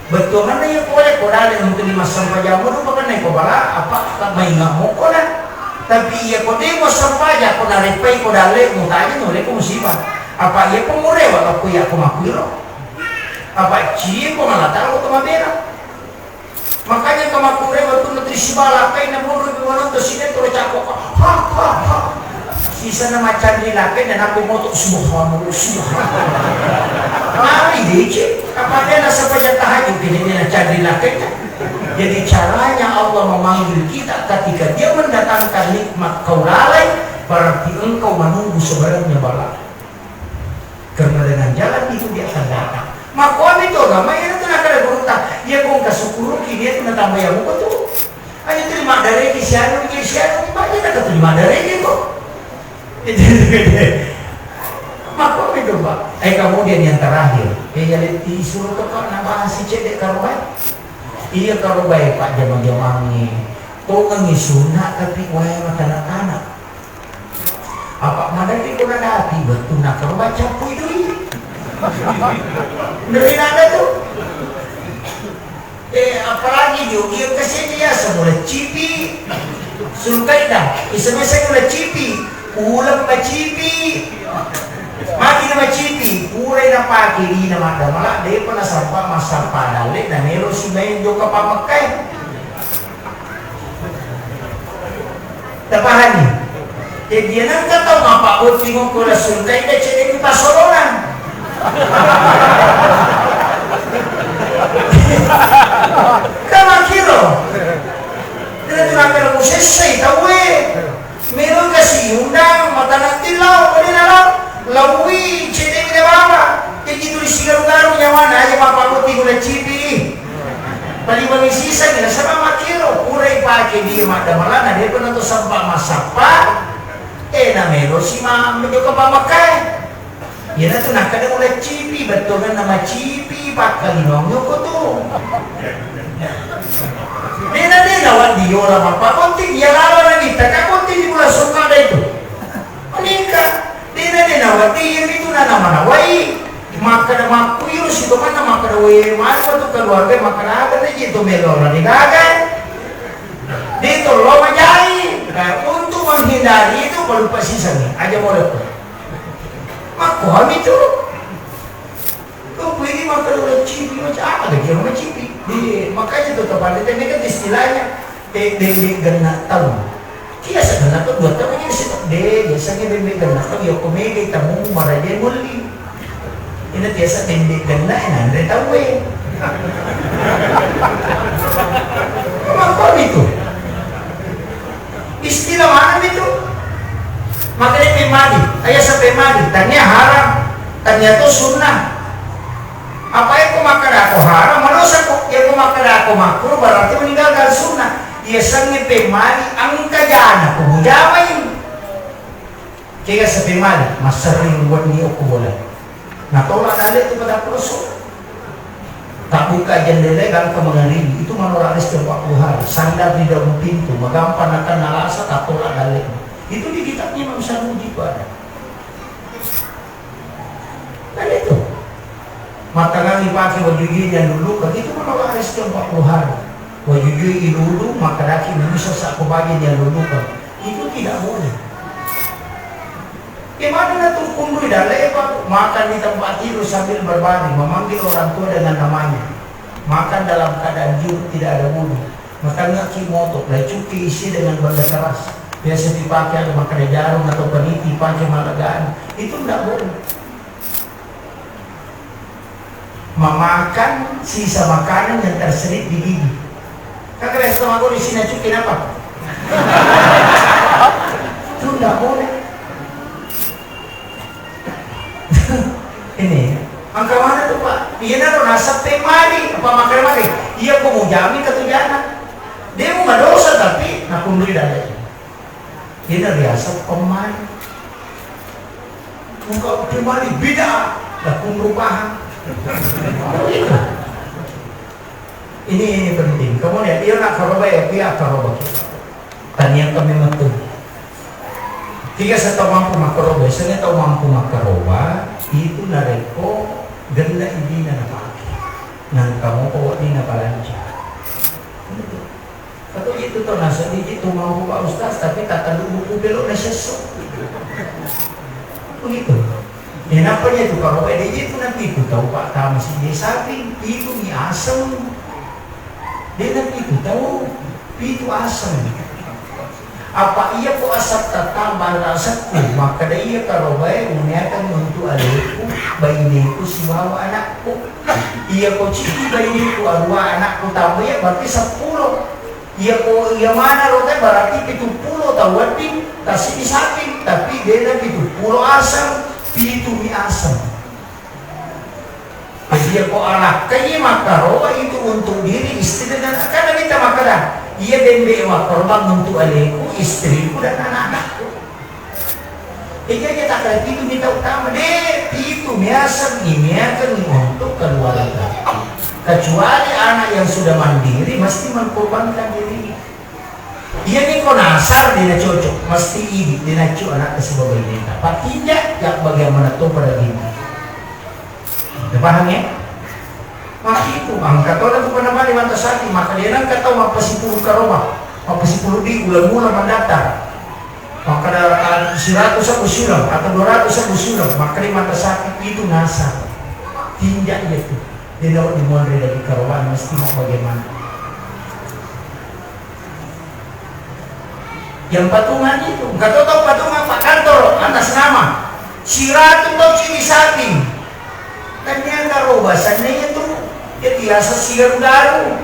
Bettuanna iya pole ko dale untuk lima sempajang mudu pakanna ko bala apa mainga mokko na. Tapi iya ko demo sempaja ko narepai ko dale mutaja nole ko musibah. Apa iya ko murewa ko iya ko makuiro. Apa cie ko malataro ko mabela. Makanya ko makurewa tu menteri sibala kai na mudu ko nonton sinetron cakko. Ha ha ha. Sisana macanri lakena naku moto subhanallah subhanallah. Mari dece, apa dia nasaba tahajud ini dia canri lakena. Jadi caranya Allah memanggil kita ketika dia mendatangkan nikmat kau lalai, berarti engkau menunggu sebenarnya bala. Karena dengan jalan itu dia akan datang. Makomi tu agama iya tu nakada gurutta, iya kong kasukuruki dia tu natambah yang muka tu. Aja terima dari di sianu di sianu, banyak kata terima dari dia kok. Makomi tu, Pak. Eh, kemudian yang terakhir, eh, jadi disuruh ke Pak nambah si cedek karuan. Iya karobae pajjama-jamangnge tongengngi sunna, tapi wae matana-tana. Apa maderri ko nadapi wettunna karoba cappui dui. Neri nada tu. Eh, apalagi jo, iya kasi biasa mulai cipi. Sulkaida, isa-isa mulai cipi. Uleng macipi. Magi na macipi, purai napake dina maddamala, depa nasappa massappa dalle, na melo si main jokka pammekkai. Tapahani? Jadi, nengka tau mappabotting ko Rasul Kaida cedde mi pasolonan. Kamakiro. Kira tu nakala musessai tauwe. Melo kasi undang, matana tillau, pada na lau, laui, cedde mi na baba. Jadi tuli sigaru-garu nyawana, aja mappabotting ko na cipi. Paliwangi siseng, nasaba makkiro, purai pake dia maddamalana, depa nato sempa massappa, eh, na melo si ma-, menjoka pamakkai. Iyanatu nakkeda uleng cipi, bettuanna macipi, pakkalinong yoko tu. Dena, dena, waddi yola mappaponting, iya lalo na mitta, ka ponting di bulan Sulkada itu. Menikah. Dena, dena, waddi, iya mitu na nama nawai. Makkeda makkuiro sitomanna makkeda, "We, matu tu keluarga makkeda aga na je to melo na digaga." Di tollo majai. Nah, untuk menghindari itu, balu pasiseng. Aja boleh. Makkuami tu. Kau ini makkeda uleng cipi, macam apa lagi orang cipi? Di, makanya tu tepat, itu kan istilahnya, eh, bembe genna tau. Biasa genna tau dua tau ini sih, de, biasanya bembe genna tau, ya, ko mega tamu maraja mulli. Ini biasa bembe genna, eh, nanre tau, eh. Makkuami tu. Istilah mana itu? Makanya pemali, ayah sampai mali, tania haram, tania tu sunnah. Apa yang kau makan aku haram, manusia kok, yang kau makan aku makruh, berarti meninggalkan sunnah. Dia sengit pemali, angka jana, kau mujamain. Kega sepe mali, masering wenni okko bola. Natolak dalle tu pada peso. Tabbuka jendela gangka mengeribi. Itu menolak rezeki empat puluh hari. Sandar di dalam pintu, magampang akan nalasa, tatolak dalle. Itu di kitabnya Imam Sanusi itu ada. Kan itu. Mattangangi pake wajujui nyallulukeng, itu menolak rezeki empat puluh hari. Wajujui ilulu, makkedaki manusia sakko baje nyallulukeng. Itu tidak boleh. Gimana na tu kunrui dalle, Pak? Makan di tempat tidur sambil berbaring, memanggil orang tua dengan namanya. Makan dalam keadaan junub, tidak ada wudu. Matangaki moto, lacuki isi dengan benda keras. Biasa dipakai ada makan jarum atau peniti, pakai malegaan. Itu tidak boleh. Memakan sisa makanan yang terselip di gigi. Kan kalian sama aku di sini cuci kenapa? Itu nggak boleh. Ini, angka mana tuh, Pak? Iya, naro nasab teh mali, apa makan mali? Iya, aku mau jamin ke tujuh anak. Dia mau dosa tapi nak kundui dari. Ina riaseng pemmali. Engka pemmali bid'ah, lakunru pahang. Ini, ini penting. Kemudian, iya nak karoba ya, iya karoba. Tania kami metu. Tiga setau mampu makaroba, misalnya tau mampu makaroba, itu narekko gella idina napake. Nang kamu bawa dina balanja. Itu. Atau itu tau naseng, itu mau Pak Ustaz, tapi tak tahu buku belok na sesso. Begitu. Ya, nampaknya itu kalau kayak itu nanti itu tahu Pak Tamas di sapi, itu mi asem. Dia nanti itu tahu, itu asem. Apa iya ko asap tatambah rasaku, maka da iya karobae uniakan untuk adikku, baineku sibawa anakku. Iya ko ciki baineku arua anakku tambah ya berarti sepuluh. Iya ko, iya manaro te berarti pitu pulo tau wedding, tassiddi saping, tapi dena pitu pulo aseng, pitu mi aseng. Jadi iya ko alakkai makkaroba itu untuk diri, istri dan anak. Karena kita makkeda, iya bembe makkorban untuk aleku, istriku dan anak-anakku. Jadi aja tak ada pitu minta utama deh, pitu miaseng, miakan untuk keluarga. Kecuali anak yang sudah mandiri mesti mengkorbankan diri. Iya ni ko nasar de' na cocok, mesti idi de' na cocok anak ke sebab ini. Tapi tidak, tidak bagaimana to pada diri. Udah paham ya? Maka itu, angka to na bukan nama di mata sati, maka dia nang kata mappasipulu karoba, mappasipulu di ulang-ulang mendatar. Makkeda, ah, seratus aku silang atau dua ratus aku silang, makkeda mata sakit itu nasar. Tinja iya tu. Dia dapat dimonre dari karoban mesti mau bagaimana. Yang patungan itu, engka to tau patungan Pak Kantor atas nama. Siratu to cili saping. Kan dia garoba sanna itu, dia biasa sigaru-garu.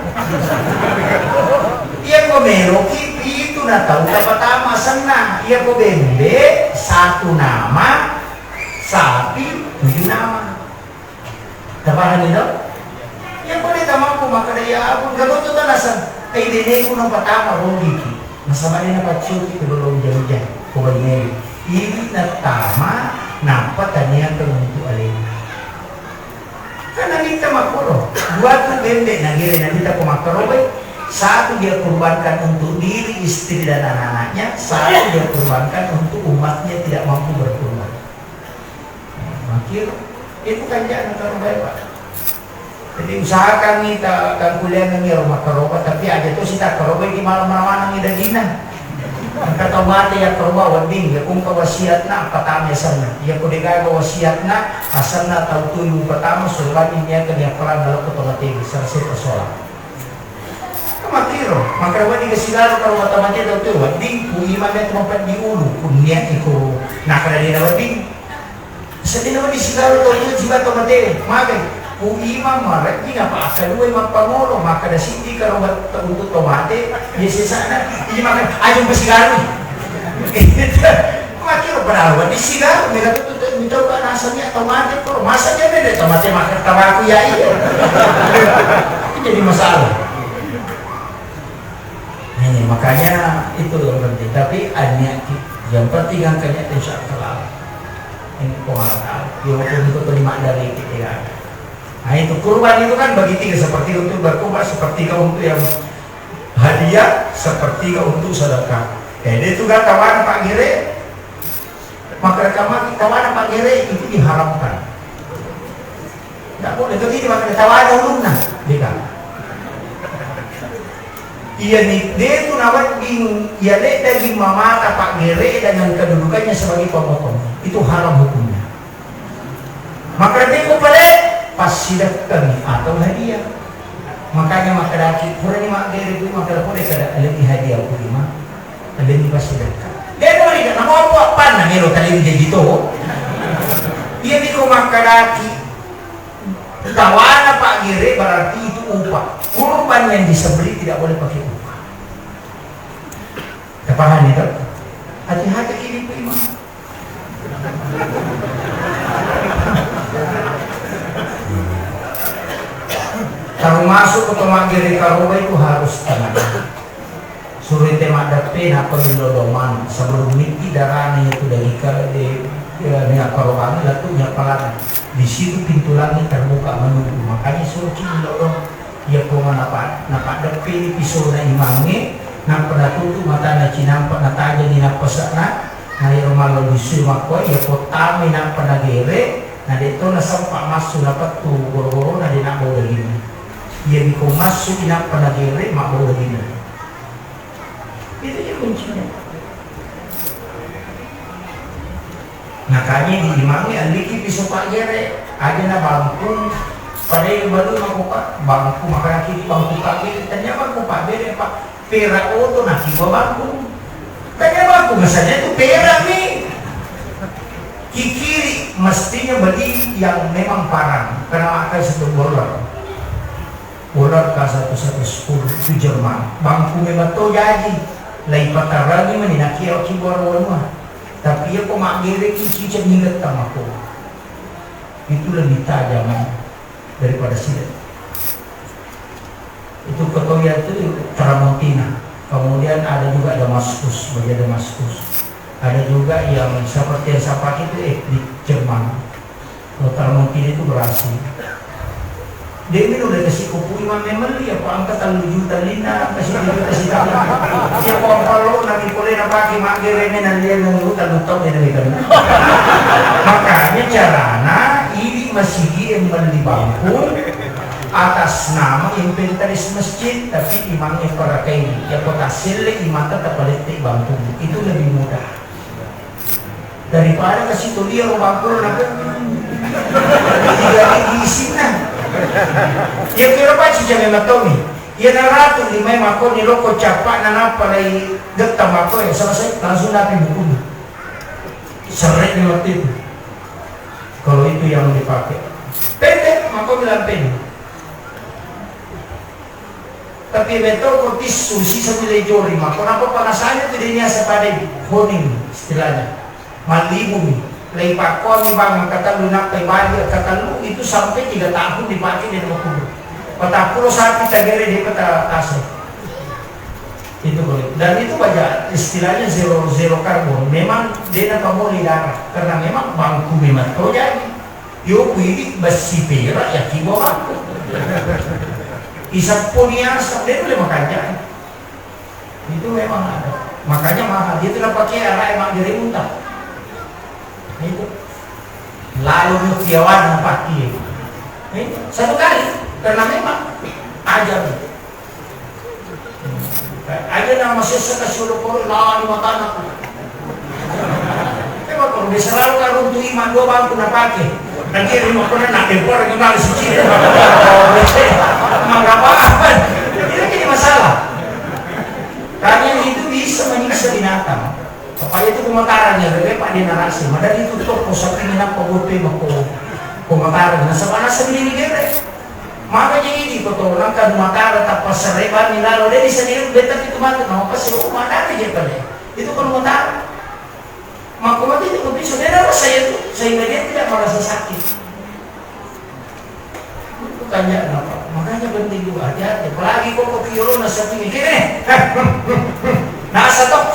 Iya ko meloki itu na tau tapatama sanna. Iya ko bembe satu nama, sapi tujuh nama. Tapahami to? Iya ko de' tamampu makkeda ya ampun, gagoto tanaseng. Ai beneku na patama rogiki. Nasaba de' na paccoki kedolo uja-uja ko baineri. Idi nattama nappa taniakan untuk alena. Kan Nabitta makkoro, dua tu bembe nagere Nabitta ko makkarobai, satu dia kurbankan untuk diri, istri dan anak-anaknya, satu dia kurbankan untuk umatnya tidak mampu berkurban. Makkiro, itu kan jangan terlalu baik, Pak. Jadi usahakan nih ta-, tangkuliangengngi ro makkaroba, tapi aja to sita karoba di malam rawanang dagina. Engka tau mate ya karoba wedding, ya kungka wasiatna, patame senna. Ya ko degaga wasiatna, asenna tau tuyu patama, suruh banding niaga niappalang dalam kota mate, selesai persoalan. Makkiro, makkeda wedding sigaru karoba tau mate tau tuyu, wedding, ku imam ya tu mampet di ulu, ku niat iko, nakada dia wedding. Seddi nawa disigaru tau iya jiwa tau mate, magai. Ku imang marejjing apa akkaduai mappangolo, makkeda siddi karoba untuk tau mate, iya sesana, iya makkeda, "Ayo pasigaru." Makkiro padahal wedding sigaru, mega tu tu tu, minta uka nasanya tau mate, koro masa dia beda tau mate makan tabaku ya iya. Itu jadi masalah. Ini makanya itu yang penting. Tapi niat ki-, yang penting angkanya insya Allah. Ini pengarah. Dia pun itu terima dari kita. Nah, itu kurban itu kan bagi tiga, seperti untuk berkurban, sepertiga untuk yang hadiah, sepertiga untuk sedekah. Jadi itu gak kawan Pak Gere, maka rekaman kawan Pak Gere itu diharamkan. Nggak boleh, itu tidak pakai tawana ulunna, deka. Iya ni, de tu nawedding, iya le daging mamata Pak Gere dengan kedudukannya sebagai pemotong. Itu haram hukumnya. Maka de ko pale, passidekkami atau hadiah. Makanya maka daki, pura ni Mak Gere tu, maka pura kada lebih hadiah aku lima. Lebih pasti dekat. Dia boleh kan, nama apa, apa, nah, melo tadi jadi to. Iya, di ko makkadaki. Tawana Pak Gere berarti itu upah. Kurban yang disembelih tidak boleh pakai upah. Terpahami, toh? Hati-hati ini, Pak Imam. Termasuk untuk Mak Gere karoba itu harus tenang. Suroi te maddeppe nappa millau domang. Sebelum nippi darana iyatu dagika-, de-, eh, minyak karobangnge lettu minyak palanna. Di situ pintu langit terbuka menunggu. Makanya suruh ki millau domang. Iya pong napa-, napaddeppeni pisona imangnge, nappa natutup matanna cinampa, natajani nappase'na, na iyaro mallo dissui makkoe, iya pottamai nappa nagere, na de'to nasempa massu napettu goro-gorona de' nabbau daginna. Iya miko massu nappa nagere, mabbau daginna. Itu je kuncinya. Nakanya di imangnge alliki piso Pak Gere, aja na bangkung, padai balu mako Pak, bangku makanaki di bangku Pak Gere, tanya bangku Pak Gere, Pak, pera oto naki bawa bangkung. Tanya bangku, misalnya itu pera nih. Kikiri mestinya beli yang memang parang, karena akan satu bola. Bola K satu satu sepuluh itu Jerman. Bangku memang to jaji. Lai patarangi mani nakia ki boro wanua. Tapi iya ko maggereki cicak ningget tamako. Itu lebih tajam daripada silet. Itu Kotoya itu Tramontina. Kemudian ada juga Damaskus, baja Damaskus. Ada juga yang seperti yang saya pakai itu, eh, di Jerman. Kalau Tramontina itu Brasil. De'mi nulle kasi ko pui mamme melli, apa engka tellu juta lina, kasi dua juta sitaung. Iya ko ampalona mi pole napake maggere me nalliang nang utang utang de nawe kan. Makanya carana idi masigi e melli bangku atas nama inventaris masjid, tapi imang e parakai. Ya ko taselle imata tapalette bangku. Itu lebih mudah. Daripada kasi to liaro bangkuna na tiga ribu isinna. Iya kira paci jangan matomi. Iya naratu limai makoni loko capa na nappa lai getta makoe selesai langsung napi bukunna. Serre ni waktu itu. Kalau itu yang dipakai. Pendek makomi lampeni. Tapi metto ko tissu sisa nilai jori, mako napa panasanya tu dia biasa pada honing istilahnya. Malibu mi. Lai pakkomi bang katellu nappai bali katellu itu sampai tiga tahun dipakai di rumah kubur. Patappulo sapi tagere di peta ase. Itu boleh. Dan itu baja istilahnya zero zero carbon. Memang dia nak pamoli darah karena memang bangku memang to jadi. Yo, kuidi bessi perak, yakin gua mampu. Isappo niasa, de nulle makanja. Itu memang ada. Makanya mahal. Itu napake anak emang jadi unta. Itu. Lalu mutiawan napake. Itu. Satu kali. Karena memang ajar. Aja na masessa kasi olokolo lani matana. Ema ko bisa lalu karuntu iman dua bangku napake. Nanti rumah kona nak tempor dengan kali suci. Manggapakan? Ini jadi masalah. Karena itu bisa menyiksa binatang. Apa itu pemataran ya, bebe pak dia narasi. Madari itu toko sapi minapa bote mako pemataran. Nasaba nasaba ini gere. Maka jadi di kotoran kan matara tappa serebanni lalo de bisa di beta itu mata no pasti oh matara je pale. Itu kan matara. Maka mati itu bisa dia rasa itu sehingga dia tidak merasa sakit. Itu tanya kenapa? Makanya penting juga hati-hati. Apalagi kok kopi yolo nasati ini. Nasa tok.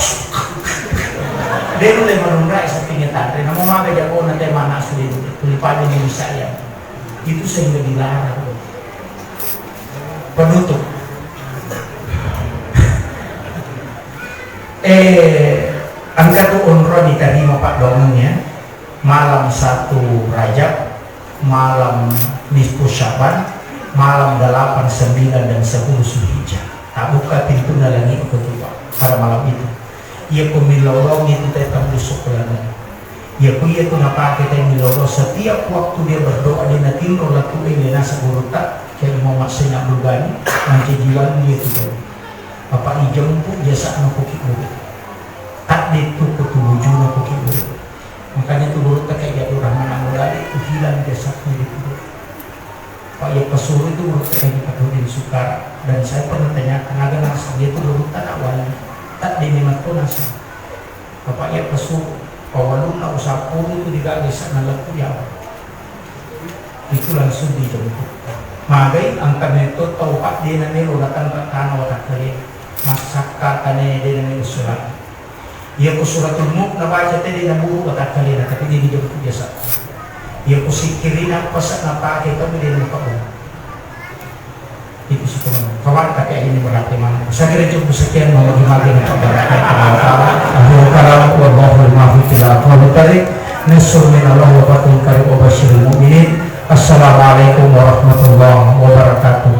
Dia mulai menundai sapinya tadi. Namun maka jago nanti mana sudah itu. Kulipannya di saya. Itu sehingga dilarang. Penutup. Eh, engka tu onro diterima Pak Dongeng ya. Malam satu Rajab, malam nisfu Syaban, malam delapan, sembilan, dan sepuluh Zulhijjah. Tabbuka pintunna langit ketujuh pada malam itu. Iya pemilolong itu tetap besok lagi. Iya ku iya tu napake tau milolo setiap waktu dia berdoa dia natinro latu ele nasa gurutta, kayak Muhammad Sayyid Abdul Ghani, mancaji wali dia tu tau. Bapak ijempu biasa na koki guru. Tak ditu kutu wujuna koki guru. Makanya tu gurutta kayak Abdul Rahman Al Ghani tu hilang jasadnya di kubur. Pak iya pesuru itu gurutta kayak Pak Udin Sukara. Dan saya pernah tanyakan, aga nasa dia tu gurutta nak wali. Tak dia memang tu nasa. Bapak iya pesuru, pawalunna usappuru tu digaga ise'na lettu yawa. Itu langsung dijemput. Magai engka metto tau, Pak, de namelo natanra tana watakkalena. Massakka tane de namelo surat. Iya ko suratul Mulk nabaca te de naburu watakkalena, tapi de dijemput biasa. Iya ko sikkirina pasa napake tapi de namelo. Itu sih teman. Kawan, tapi ini berarti mana? Saya kira cukup sekian, mau bagi-bagi untuk berarti. Akhirul kalam, wallahul muwaffiq ila aqwamit thariq. Nasrun minallah wa fathun qarib wa basyiril mu'minin. Assalamualaikum warahmatullahi wabarakatuh.